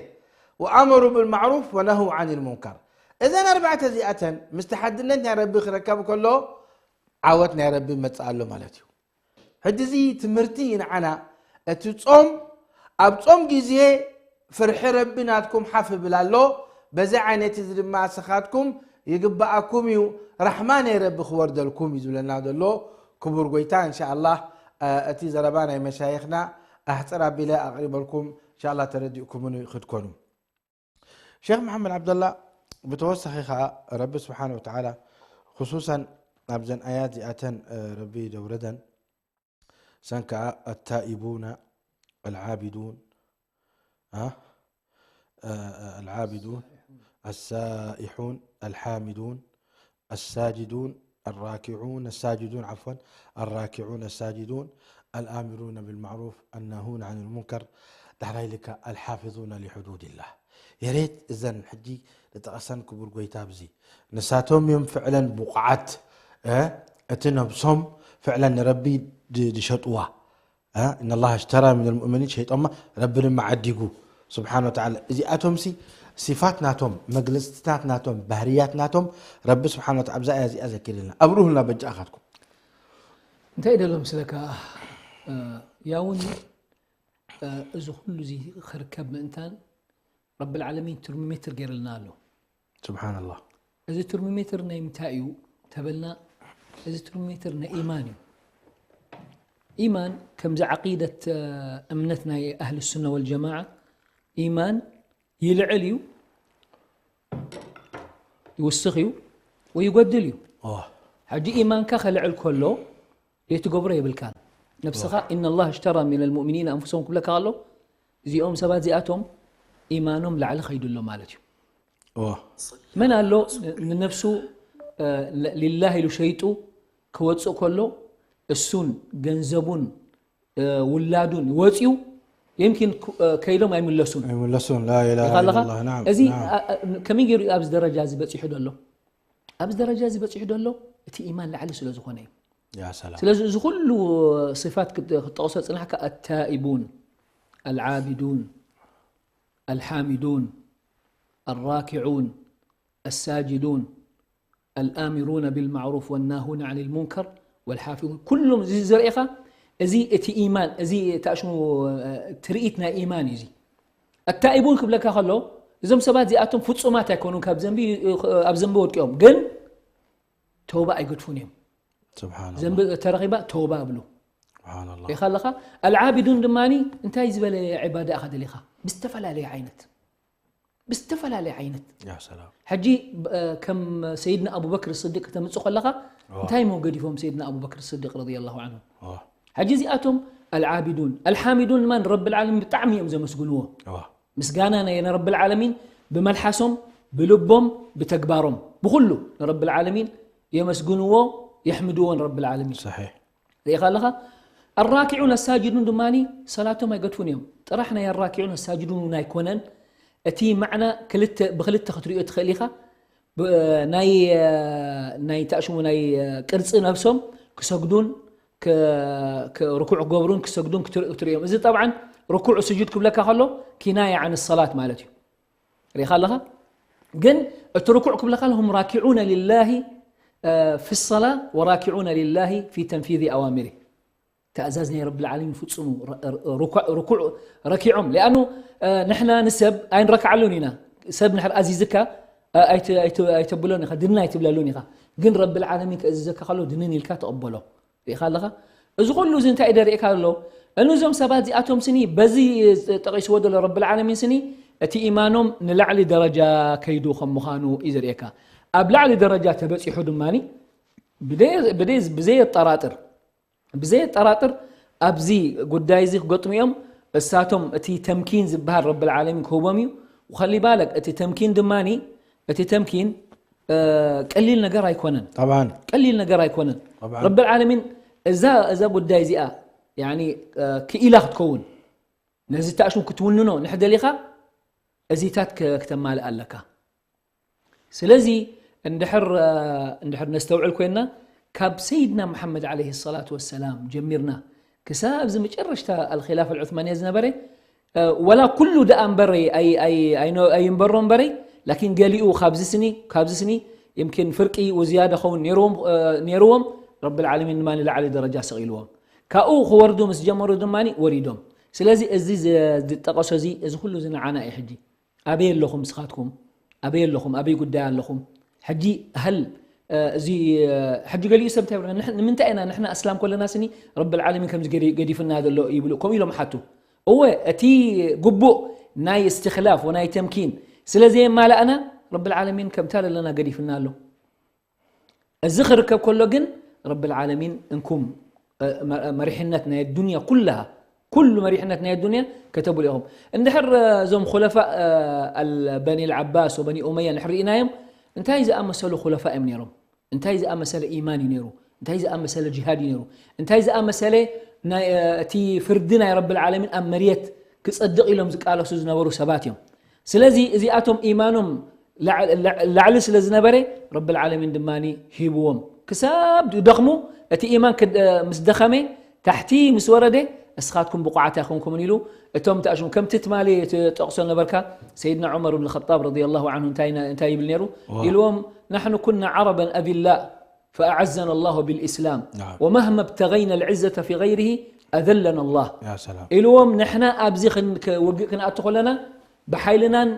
وأمروا بالمعروف ونهوا عن المنكر። እዘን ኣርባዕተ እዚኣተን ምስቲ ሓድነት ናይ ረቢ ክረከብ ከሎ ዓወት ናይ ረቢ ይመጽእ ኣሎ ማለት እዩ። ሕጂ እዚ ትምህርቲ ንዓና፣ እቲ ጾም፣ ኣብ ጾም ግዜ ፍርሒ ረቢ ናትኩም ሓፍ ይብል ኣሎ። በዚ ዓይነት እዚ ድማ ንስኻትኩም ይግብኣኩም እዩ፣ ራሕማ ናይ ረቢ ክወርደልኩም እዩ ዝብለና ዘሎ ክቡር ጎይታ። እንሻኣላህ፣ እ፣ እቲ ዘረባ ናይ መሻይኽና ኣሕጽር ኣቢለ ኣቕሪበልኩም፣ እንሻኣላህ ተረዲእኩምኒ ክትኮኑ። ሸኽ መሓመድ ዓብደላ፣ ብተወሳኺ ኸዓ ረቢ ስብሓን ወተዓላ፣ ክሱሳን ኣብዘን ኣያት እዚኣተን፣ እ፣ ረቢ ደውረደን፣ ሰን ከኣ ኣታኢቡና ኣልዓቢዱን፣ እ፣ እ፣ ኣልዓቢዱን ኣሳኢሑን ኣልሓሚዱን ኣሳጅዱን ኣራኪዑን ኣሳጅዱን፣ ዓፍዋን፣ ኣራኪዑን ኣሳጅዱን ኣልኣሚሩነ ብልማዕሩፍ ኣናሁን ዓን ልሙንከር፣ ዳሕራይ ልካ ኣልሓፊዙነ ሊሑዱድላህ። የሬት እዘን ሕጂ ዝጠቐሰን ክቡር ጎይታ ኣብዚ፣ ንሳቶም እዮም ፍዕለን ብቑዓት፣ እ፣ እቲ ነብሶም ፍዕለን ንረቢ ድ-፣ ድሸጥዋ። እ፣ إن الله اشترى من المؤمنين ሸይጦማ፣ ረቢ ድማ ዓዲጉ ስብሓን ወተዓላ። እዚኣቶምሲ ሲፋት ናቶም፣ መግለፅትታት ናቶም፣ ባህርያት ናቶም ረቢ ስብሓን ወተዓላ ኣብዛ ኣያ እዚኣ ዘኪርልና። ኣብርሁልና በጃኻትኩም። እንታይ ደሎ ምስለካ፣ እ፣ ያውን፣ እ፣ እዚ ኩሉ እዚ ክርከብ ምእንታን ረብል ዓለሚን ትርሞሜትር ገይርልና ኣሎ። ስብሓንላህ። እዚ ትርሞሜትር ናይ ምንታይ እዩ ተበልና፣ እዚ ትርሞሜትር ናይ ኢማን እዩ። ኢማን ከምዚ ዓቂደት፣ እ፣ እምነት ናይ ኣህል ሱና ወልጀማዓ፣ ኢማን ይልዕል እዩ፣ ይውስኽ እዩ ወይ ይጎድል እዩ። ኦ። ሕጂ ኢማንካ ከልዕል ከሎ ዘይትገብሮ የብልካን። ነብስኻ፣ ኦ። إن الله اشترى من المؤمنين أنفسهم ክብለካ ከሎ፣ እዚኦም ሰባት እዚኣቶም ኢማኖም ላዕሊ ከይዱ ኣሎ ማለት እዩ። ኦ። መን ኣሎ ን-፣ ንነብሱ፣ እ፣ ል-፣ ሊላህ ኢሉ ሸይጡ ክወጽእ ከሎ፣ እሱን ገንዘቡን፣ እ፣ ውላዱን ወጽዩ፣ يمكن ከይዶም ኣይምለሱን ኣይምለሱን لا إله ኢኻ ኣለኻ إلا الله نعم እዚ نعم ኣ- ኣ- ከመይ ገይሩ ኣብዚ ደረጃ እዚ በፂሑ ዘሎ ኣብዚ ደረጃ እዚ በፂሑ ዘሎ እቲ ኢማን ላዕሊ ስለ ዝኾነ እዩ يا سلام ስለዚ እዚ ኩሉ صفات ክት- ክትጠቕሶ ፅናሕካ التائبون العابدون الحامدون الراكعون الساجدون الآمرون بالمعروف والناهون عن المنكر والحافظون ኩሎም እዚ ዝርእኻ እዚ እቲ ኢማን እዚ ተሽሙ ትርኢት ናይ ኢማን እዩ እዚ التائبون ክብለካ ከሎ እዞም ሰባት እዚኣቶም ፍጹማት ኣይኮኑን ካብ ዘንቢ ኣብ ዘንቢ ወድቂኦም ግን ተውባ ኣይገድፉን እዮም سبحان الله ዘንቢ ተረኺባ ተውባ ኣብሉ سبحان الله ኢኻ ኣለኻ العابدون ድማ እንታይ ዝበለ ዕባዳ ኢኻ ደሊኻ ብዝተፈላለየ ዓይነት ብዝተፈላለየ ዓይነት يا سلام ሕጂ እ፣ ከም ሰይድና ኣቡበክር ስዲቅ ከተምፅእ ከለኻ እንታይ ሞ ገዲፎም ሰይድና ኣቡበክር ስዲቅ ረዲ ላሁ ዓንሁ اه ሕጂ እዚኣቶም العابدون الحامدون ድማ ንረቢ العالمين ብጣዕሚ እዮም ዘመስግንዎ اه ምስጋና ናይ ንረቢ العالمين ብመልሓሶም ብልቦም ብተግባሮም ብኩሉ ንረቢ العالمين የመስግንዎ የሕምድዎ ንረቢ العالمين صحيح ርኢኻ ኣለኻ الراكعون الساجدون ድማ ሰላቶም ኣይገድፉን እዮም ጥራሕ ናይ الراكعون الساجدون እውን ኣይኮነን እቲ ማዕና ክልተ ብክልተ ክትሪኦ ትኽእል ኢኻ ብ- ናይ ናይ ተእሽሙ ናይ ቅርፂ ነብሶም ክሰግዱን ክ- ክ- ርኩዕ ክገብሩን ክሰግዱን ክትር- ክትርእዮም እዚ ጠብዓን ርኩዕ ስጁድ ክብለካ ከሎ ኪናያ عن الصلاة ማለት እዩ ርኢኻ ኣለኻ ግን እቲ ርኩዕ ክብለካ هم راكعون لله في الصلاة وراكعون لله في تنفيذ أوامره ትእዛዝ ናይ ረቢ العالمين ፍጽሙ ርኩዕ ረኪዖም لأنه ንሕና ንሰብ ኣይንረክዓሉን ኢና ሰብ ንሕር ኣዚዝካ ኣይተብሎን ኢኻ ድንን ኣይትብለሉን ኢኻ ግን ረቢ العالمين ከእዝዘካ ከሎ ድንን ኢልካ ተቐበሎ ርኢኻ ኣለኻ እዚ ኩሉ እዚ እንታይ ደርእካ ኣሎ እነዞም ሰባት እዚኣቶም ስኒ በዚ ጠቂስዎ ዘሎ ረቢ العالمين ስኒ እቲ ኢማኖም ንላዕሊ ደረጃ ከይዱ ከም ምዃኑ እዩ ዘርእካ ኣብ ላዕሊ ደረጃ ተበፂሑ ድማ ብዘየጠራጥር ብዘየጠራጥር ኣብዚ ጉዳይ እዚ ክገጥሙ እዮም እሳቶም እቲ ተምኪን ዝበሃል ረቢ العالمين ክህቦም እዩ وخلي بالك እቲ ተምኪን ድማ እቲ ተምኪን ቀሊል ነገር ኣይኮነን طبعا ቀሊል ነገር ኣይኮነን طبعا ረቢ العالمين እዛ እዛ ጉዳይ እዚኣ يعني ክኢላ ክትከውን ነዚ ተኣሽሙ ክትውንኖ ንሕደሊኻ እዚታት ከተማልእ ኣለካ ስለዚ እንድሕር እንድሕር ነስተውዕል ኮይና ካብ ሰይድና መሓመድ عليه الصلاة والسلام ጀሚርና ክሳብ እዚ መጨረሽታ الخلافة العثمانية ዝነበረ ወላ ኩሉ ደኣ እምበረይ ኣይንበሮ እምበረይ ላኪን ገሊኡ ካብዚ ስኒ ካብዚ ስኒ يمكن ፍርቂ ወዝያደ ኸውን ነይርዎም ረቢ العالمين ድማ ንላዕሊ ደረጃ ሰቒልዎም ካብኡ ክወርዱ ምስ ጀመሩ ድማ ወሪዶም ስለዚ እዚ ዝጠቐሶ እዚ እዚ ኩሉ እዚ ንዓና እዩ ሕጂ ኣበይ ኣለኹም ስኻትኩም ኣበይ ኣለኹም ኣበይ ጉዳይ ኣለኹም ሕጂ ሀል እዚ ሕጂ ገሊኡ ሰብ እንታይ ንምንታይ ኢና ንሕና ኣስላም ኮለና ስኒ ረቢ العالمين ከምዚ ገዲፍና ዘሎ ይብሉ ከምኡ ኢሎም ሓቱ እወ እቲ ግቡእ ናይ استخلاف ወናይ ተምኪን ስለ ዘየማላእና ረቢ العالمين ከምታ ለለና ገዲፍና ኣሎ እዚ ክርከብ ከሎ ግን ረቢ العالمين እንኩም መሪሕነት ናይ ዱንያ ኩላሃ ኩሉ መሪሕነት ናይ ዱንያ ከተብሉ ኢኹም እንድሕር እዞም خلفاء በኒ العباس وبني أمية እንድሕር ርኢናዮም እንታይ ዝኣመሰሉ خلفاء እዮም ነይሮም እንታይ ዝኣመሰለ ኢማን እዩ ነይሩ እንታይ ዝኣመሰለ ጅሃድ እዩ ነይሩ እንታይ ዝኣመሰለ እቲ ፍርዲ ናይ ረቢ العالمين ኣብ መርየት ክፀድቕ ኢሎም ዝቃለሱ ዝነበሩ ሰባት እዮም ስለዚ እዚኣቶም ኢማኖም ላዕሊ ስለ ዝነበረ ረቢ العالمين ድማ ሂብዎም ክሳብ ደኽሙ እቲ ኢማን ምስ ደኸመ ታሕቲ ምስ ወረደ እስኻትኩም ብቑዓት ኣይኮንኩምን ኢሉ እቶም ተኣሽሙ ከምቲ ትማሊ ትጠቕሶ ነበርካ ሰይድና ዑመር ብን ኸጣብ ረዲ ላሁ ዓንሁ እንታይ ይብል ነይሩ ኢልዎም نحن كنا عربا أذلاء فأعزنا الله بالإسلام نعم. ومهما ابتغينا العزة في غيره أذلنا الله يا سلام ኢልዎም ንሕና ኣብዚ ውግእ ክንኣቱ ከለና ብሓይልናን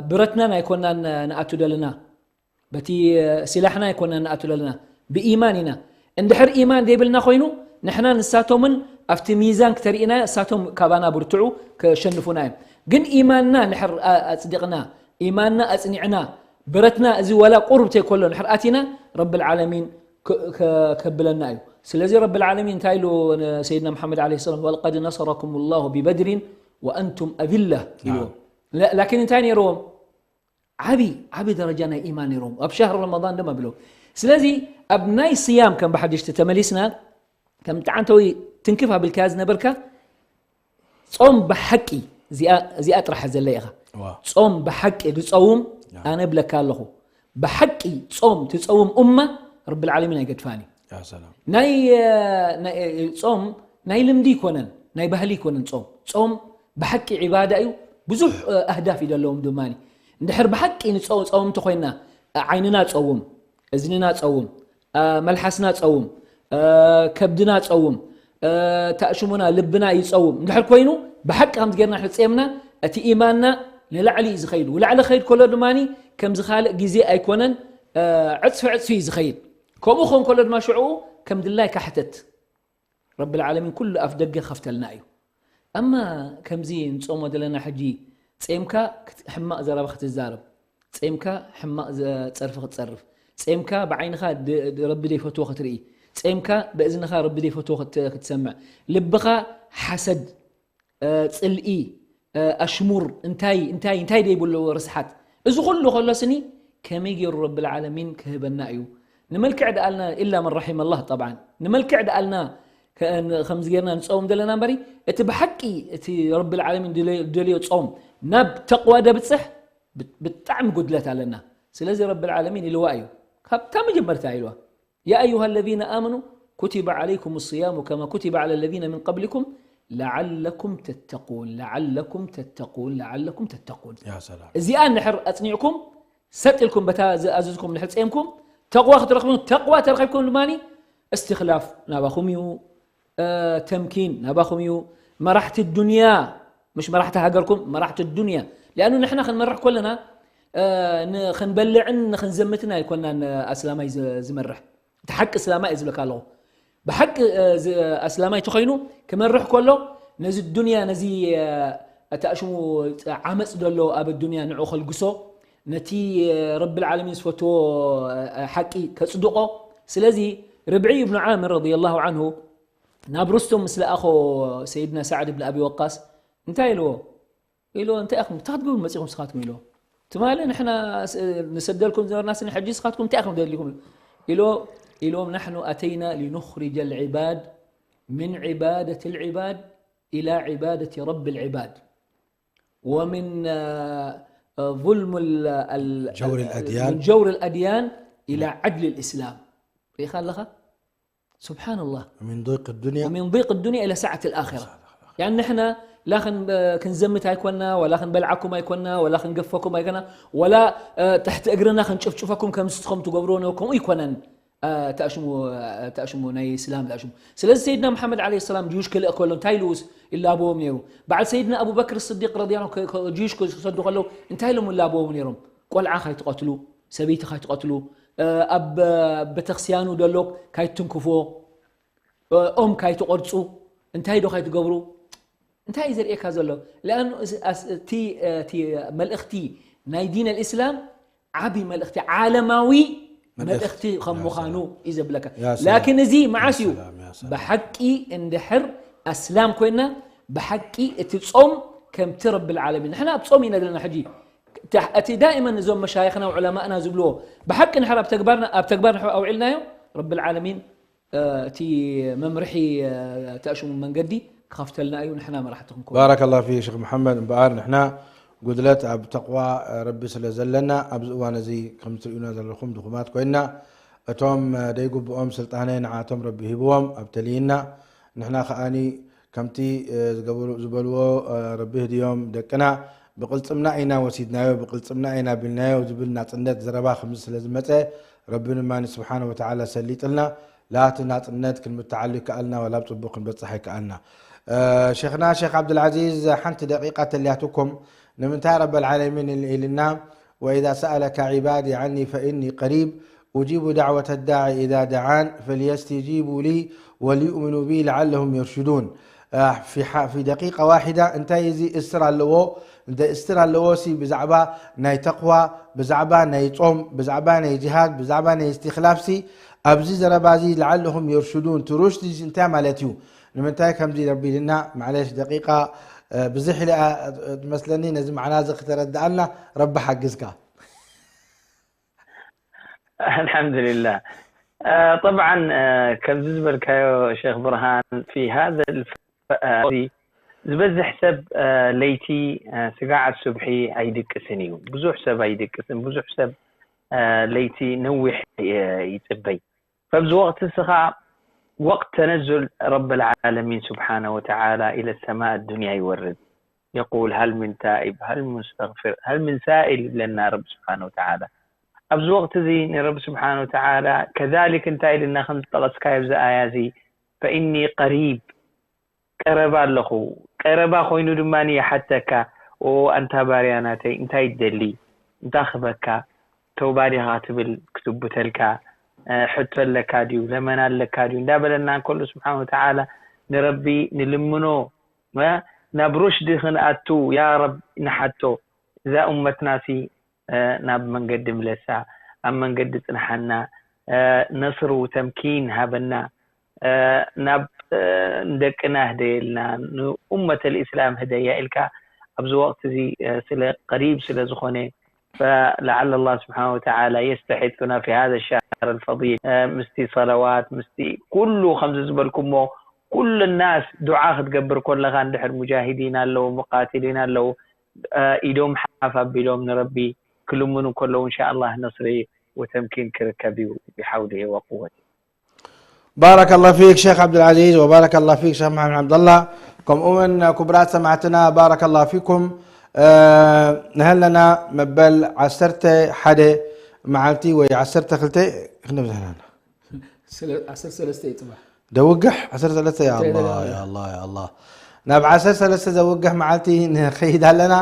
ብብረትናን ኣይኮናን ንኣቱ ዘለና በቲ ሲላሕና ኣይኮናን ንኣቱ ዘለና ብኢማን ኢና እንድሕር ኢማን ዘይብልና ኮይኑ ንሕና ንሳቶምን ኣብቲ ሚዛን ክተርእና እሳቶም ካባና ብርትዑ ከሸንፉና እዮም ግን ኢማንና ንሕር ኣፅዲቕና ኢማንና ኣፅኒዕና ብረትና እዚ ወላ ቁሩብ ተይኮሎ ንሕር ኣቲና ረቢ العالمين ከብለና እዩ ስለዚ ረቢ العالمين እንታይ ኢሉ ሰይድና محمد عليه السلام ولقد نصركم الله ببدر وأنتم أذلة ኢልዎ ላኪን እንታይ ነይርዎም ዓቢ ዓቢ ደረጃ ናይ ኢማን ነይሮም ኣብ ሻህር ረመዳን ድማ ብለው ስለዚ ኣብ ናይ ስያም ከም ብሓድሽቲ ተመሊስና ከም ጣዓንተዊ ትንክፍ ኣቢልካ ዝነበርካ ጾም ብሓቂ እዚኣ እዚኣ ጥራሕ ዘለይ ኢኻ። ጾም ብሓቂ ዝጸውም ኣነ ብለካ ኣለኹ። ብሓቂ ጾም ትጸውም ኡማ ረብል ዓለሚን ኣይገድፋን እዩ። ናይ ጾም ናይ ልምዲ ይኮነን፣ ናይ ባህሊ ይኮነን። ጾም ጾም ብሓቂ ዒባዳ እዩ። ብዙሕ ኣህዳፍ እዩ ዘለዎም ድማ። እንድሕር ብሓቂ ንጸውም ተኮይና ዓይንና ጸውም፣ እዝንና ጸውም፣ መልሓስና ጸውም፣ ከብድና ጸውም፣ ታእሽሙና ልብና ይጸውም እንድሕር ኮይኑ፣ ብሓቂ ከምዚ ጌርና ሕፀምና እቲ ኢማንና ንላዕሊ እዩ ዝኸይድ። ንላዕሊ ክኸይድ ከሎ ድማ ከምዚ ካልእ ግዜ ኣይኮነን፣ ዕፅፊ ዕፅፊ እዩ ዝኸይድ። ከምኡ ክኸውን ከሎ ድማ ሽዑ ከም ድላይካ ሕተት። ረብል ዓለሚን ኩሉ ኣፍ ደገ ክኸፍተልና እዩ። ኣማ ከምዚ ንጾሞ ዘለና ሕጂ ጼምካ ክት- ሕማቕ ዘረባ ክትዛረብ፣ ጼምካ ሕማቕ ዘ- ጸርፊ ክትጸርፍ፣ ጼምካ ብዓይንኻ ድ- ድ- ረቢ ዘይፈትዎ ክትርኢ፣ ጼምካ ብእዝንኻ ረቢ ዘይፈትዎ ክት- ክትሰምዕ፣ ልብኻ ሓሰድ፣ እ፣ ጽልኢ፣ እ፣ ኣሽሙር እንታይ እንታይ እንታይ ደይብሉ ርስሓት። እዚ ኩሉ ከሎ ስኒ ከመይ ገይሩ ረብል ዓለሚን ክህበና እዩ? ንመልክዕ ደኣልና ኢላ መን ረሒመ ኣላህ ጠብዓን ንመልክዕ ደኣልና ከ- ን- ከምዚ ጌርና ንጸውም ዘለና እምበሪ እቲ ብሓቂ እቲ ረብል ዓለሚን ድለ- ደልዮ ጾም ናብ ተቕዋ ደብጽሕ ብ- ብጣዕሚ ጉድለት ኣለና። ስለዚ ረብል ዓለሚን ኢልዋ እዩ ካብታ መጀመርታ ኢልዋ يا أيها الذين آمنوا كتب عليكم الصيام كما كتب على الذين من قبلكم لعلكم تتقون لعلكم تتقون لعلكم تتقون يا سلام እዚኣ እንድሕር ኣፅኒዕኩም ሰጥ ኢልኩም በታ ዝኣዘዝኩም እንድሕር ፀምኩም ተቕዋ ክትረኽቡ ተቕዋ ተረኺብኩም ድማ እስትክላፍ ናባኹም እዩ ተምኪን ናባኹም እዩ መራሕቲ ዱንያ مش መራሕቲ ሃገርኩም መራሕቲ ዱንያ لأنه ንሕና ክንመርሕ ከለና ክንበልዕን ክንዘምትን ኣይኮናን ኣስላማይ ዝመርሕ እቲ ሓቂ እስላማይ እየ ዝብለካ ኣለኹ ብሓቂ ኣስላማይ ተኾይኑ ክመርሕ ከሎ ነዚ ዱንያ ነዚ ተኣሽሙ ዓመፅ ዘሎ ኣብ ዱንያ ንዑ ከልግሶ ነቲ ረቢ ዓለሚን ዝፈትዎ ሓቂ ከፅድቆ ስለዚ ርብዒ እብኑ ዓምር ረዲ ላሁ ዓንሁ ናብ ሩስቶም ምስ ለኣኾ ሰይድና ሳዕድ ብን ኣቢ ወቃስ እንታይ ኢልዎ ኢልዎ እንታይ ኢኹም እንታይ ክትገብሩ መፂኹም ስኻትኩም ኢልዎ ትማሊ ንሕና ንሰደልኩም ዝነበርና ስኒ ሕጂ ስኻትኩም እንታይ ኢኹም ደሊኹም ኢልዎ ኢልዎም ናሕኑ ኣተይና ሊኑኽሪጀ ልዕባድ ምን ዕባደት ልዕባድ ኢላ ዕባደት ረቢ ልዕባድ ومن ظلم جور الأديان من جور الأديان إلى عدل الإسلام ሪኢኻ ኣለኻ سبحان الله من ضيق الدنيا ومن ضيق الدنيا إلى سعة الآخرة يعني نحن لا خن ክንዘምት ኣይኮና ولا ክንበልዓኩም ኣይኮና ولا ክንገፈኩም ኣይኮና ولا ትሕቲ እግርና ክንጭፍጭፈኩም ከም ንስኹም ትገብርዎ ከምኡ ኣይኮነን ተኣሽሙ ተኣሽሙ ናይ እስላም ተኣሽሙ ስለዚ ሰይድና መሓመድ ዓለይሂ ሰላም ጅዩሽ ክልእ ከሎ እንታይ ኢሉ ይላበዎም ነይሩ በዓል ሰይድና ኣቡበክር ስዲቅ ረዲ ጅዩሽ ክሰዱ ከለዉ እንታይ ኢሎም ይላበዎም ነይሮም ቆልዓ ካይትቐትሉ ሰበይቲ ካይትቐትሉ ኣብ ቤተክስያኑ ደሎ ካይትንክፎ ኦም ካይትቆርፁ እንታይ ዶ ካይትገብሩ እንታይ እዩ ዘርእየካ ዘሎ ለኣኑ እቲ መልእኽቲ ናይ ዲን ኣልእስላም ዓብይ መልእኽቲ ዓለማዊ መልእኽቲ ከም ምዃኑ እዩ ዘብለካ ላኪን እዚ መዓስ እዩ ብሓቂ እንድሕር ኣስላም ኮይና ብሓቂ እቲ ጾም ከምቲ ረቢ ዓለሚን ንሕና ኣብ ጾም ኢና ዘለና ሕጂ እቲ ዳእመን እዞም መሻይኽና ዑለማእና ዝብልዎ ብሓቂ ንሕር ኣብ ተግባር ኣብ ተግባር ንሕር ኣውዒልናዮ ረቢ ዓለሚን እቲ መምርሒ ተእሽሙ መንገዲ ክኸፍተልና እዩ ንሕና መራሕቲ ክንከውን ባረከ ላሁ ፊክ ሸክ መሐመድ እምበኣር ንሕና ጉድለት ኣብ ተቕዋ ረቢ ስለ ዘለና ኣብዚ እዋን እዚ ከም ትርእዩና ዘለኹም ድኹማት ኮይና እቶም ደይግብኦም ስልጣነ ንዓቶም ረቢ ሂብዎም ኣብ ተልይና ንሕና ከኣኒ ከምቲ ዝበልዎ ረቢ ህድዮም ደቅና ብቕልፅምና ኢና ወሲድናዮ ብቕልፅምና ኢና ቢልናዮ ዝብል ናፅነት ዘረባ ከምዚ ስለ ዝመፀ ረቢ ድማ ስብሓነ ወተዓላ ሰሊጥልና ላቲ ናፅነት ክንምተዓሉ ይከኣልና ወላ ብፅቡቅ ክንበፅሕ ይከኣልና ሸክና ሸክ ዓብዱልዓዚዝ ሓንቲ ደቂቃ ተልያትኩም ንምንታይ ረበል ዓለሚን ኢልና وإذا سألك عبادي عني فإني قريب أجيب دعوة الداع إذا دعان فليستجيبوا لي وليؤمنوا بي لعلهم يرشدون في, في دقيقة واحدة እንታይ እዚ እስር ኣለዎ እንተ እስር ኣለዎ ሲ ብዛዕባ ናይ ተቕዋ ብዛዕባ ናይ ጾም ብዛዕባ ናይ ጅሃድ ብዛዕባ ናይ እስትክላፍ ሲ ኣብዚ ዘረባ እዚ لعلهم يرشدون ትሩሽድ እንታይ ማለት እዩ ንምንታይ ከምዚ ረቢልና ማዕለሽ ደቂቃ ብዝሕ ኢለ መስለኒ ነዚ ማዕና እዚ ክተረድኣልና ረቢ ሓግዝካ الحمد لله آه، طبعا آه، ከምዚ ዝበልካዮ ሸክ ብርሃን في هذا الف- آه، ዝበዝሕ ሰብ ለይቲ ስጋዓት ሱብሒ ኣይድቅስን እዩ። ብዙሕ ሰብ ኣይድቅስን። ብዙሕ ሰብ ለይቲ ነዊሕ ይጽበይ። ፈብዚ ወቅት ስኻ ወቅት ተነዙል ረብ ልዓለሚን ስብሓነ ወተዓላ ኢለ ሰማእ ኣዱንያ ይወርድ። የቁል ሃል ምን ታኢብ ሃል ሙስተግፊር ሃል ምን ሳኢል ይብለና ረብ ስብሓነ ወተዓላ። ኣብዚ ወቅት እዚ ንረብ ስብሓነ ወተዓላ ከዛሊክ እንታይ ኢልና ከም ዝጠቐስካዮ ኣብዚ ኣያ እዚ ፈኢኒ ቀሪብ ቀረባ ኣለኹ። ቀረባ ኮይኑ ድማ ይሓተካ፣ ኦ ኣንታ ባርያ ናተይ እንታይ ትደሊ? እንታይ ክህበካ? ተውባ ዲኻ ትብል ክትቡተልካ፣ ሕቶ ኣለካ ድዩ? ለመና ኣለካ ድዩ? እንዳበለና እንከሎ ስብሓን ወተዓላ ንረቢ ንልምኖ፣ ናብ ሩሽዲ ክንኣቱ ያ ረብ ንሓቶ። እዛ እመትናሲ ናብ መንገዲ ምለሳ፣ ኣብ መንገዲ ጽንሓና፣ ነስሩ ተምኪን ሃበና፣ ናብ ንደቅና ህደየልና፣ ንኡመተል ኢስላም ህደያ ኢልካ ኣብዚ ወቅት እዚ ስለ ቀሪብ ስለ ዝኾነ فلعل الله سبحانه وتعالى يستحثنا في هذا الشهر الفضيل ምስቲ ሰለዋት ምስቲ ኩሉ ከምዚ ዝበልኩሞ ኩሉ ናስ ዱዓ ክትገብር ኮለኻ እንድሕር ሙጃሂዲን ኣለዉ ሙቃትሊን ኣለዉ ኢዶም ሓፍ ኣቢሎም ንረቢ ክልምኑ ከለዉ እንሻ ኣላህ ነስሪ ወተምኪን ክርከብ እዩ ብሓውሊሂ ወቁወቲ። ባረከ ላሁ ፊክ ሸክ ዓብዱልዓዚዝ ወባረከ ላሁ ፊክ ሸክ መሓመድ ዓብደላ። ከምኡ እውን ክቡራት ሰማዕትና ባረከ ላሁ ፊኩም። ንሀለና መበል ዓሰርተ ሓደ መዓልቲ ወይ ዓሰርተ ክልተ ክንብዝሕ ኣለና። ዓሰርተ ሰለስተ እዩ ፅባሕ። ደውግሕ ዓሰርተ ሰለስተ ያ ኣላ ያ ኣላ ያ ኣላ ናብ ዓሰርተ ሰለስተ ዘውግሕ መዓልቲ ንኸይድ ኣለና።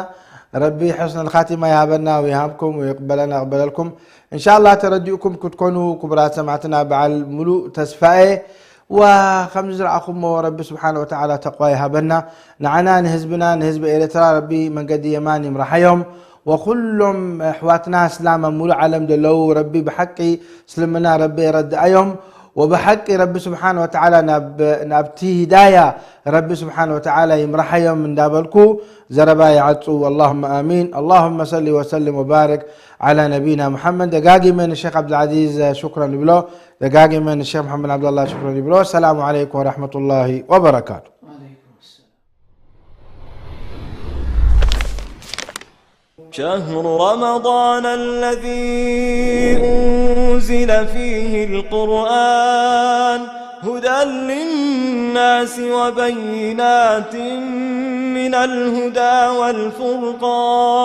ረቢ ሕስነል ኻቲማ ይሃበና ወይሃብኩም ወይቅበለና ይቅበለልኩም። እንሻላ ተረዲእኩም ክትኮኑ ክቡራት ሰማዕትና በዓል ሙሉእ ተስፋኤ ዋ ከምዚ ዝረኣኹሞ ረቢ ስብሓን ወተዓላ ተቕዋ ይሃበና። ንዓና ንህዝብና ንህዝቢ ኤርትራ ረቢ መንገዲ የማን ይምራሓዮም። ወኩሎም ኣሕዋትና እስላም ኣብ ሙሉእ ዓለም ዘለዉ ረቢ ብሓቂ እስልምና ረቢ የረድኣዮም። ወብሓቂ ረቢ ስብሓን ወተዓላ ናብቲ ሂዳያ ረቢ ስብሓን ወተዓላ ይምራሓዮም እንዳበልኩ ዘረባ ይዓጹ። ኣላሁመ ኣሚን። ኣላሁመ ሰሊ ወሰልም ወባርክ ዓላ ነቢይና ሙሓመድ። ደጋጊመ ንሼክ ዓብዱልዓዚዝ ሽክረን ይብሎ። ደጋጊመ ንሼክ መሓመድ ዓብዱላህ ሽክረን ይብሎ። ሰላሙ ዓለይኩም ወረሕመቱላሂ ወበረካቱ። شهر رمضان الذي أنزل فيه القرآن هدى للناس وبينات من الهدى والفرقان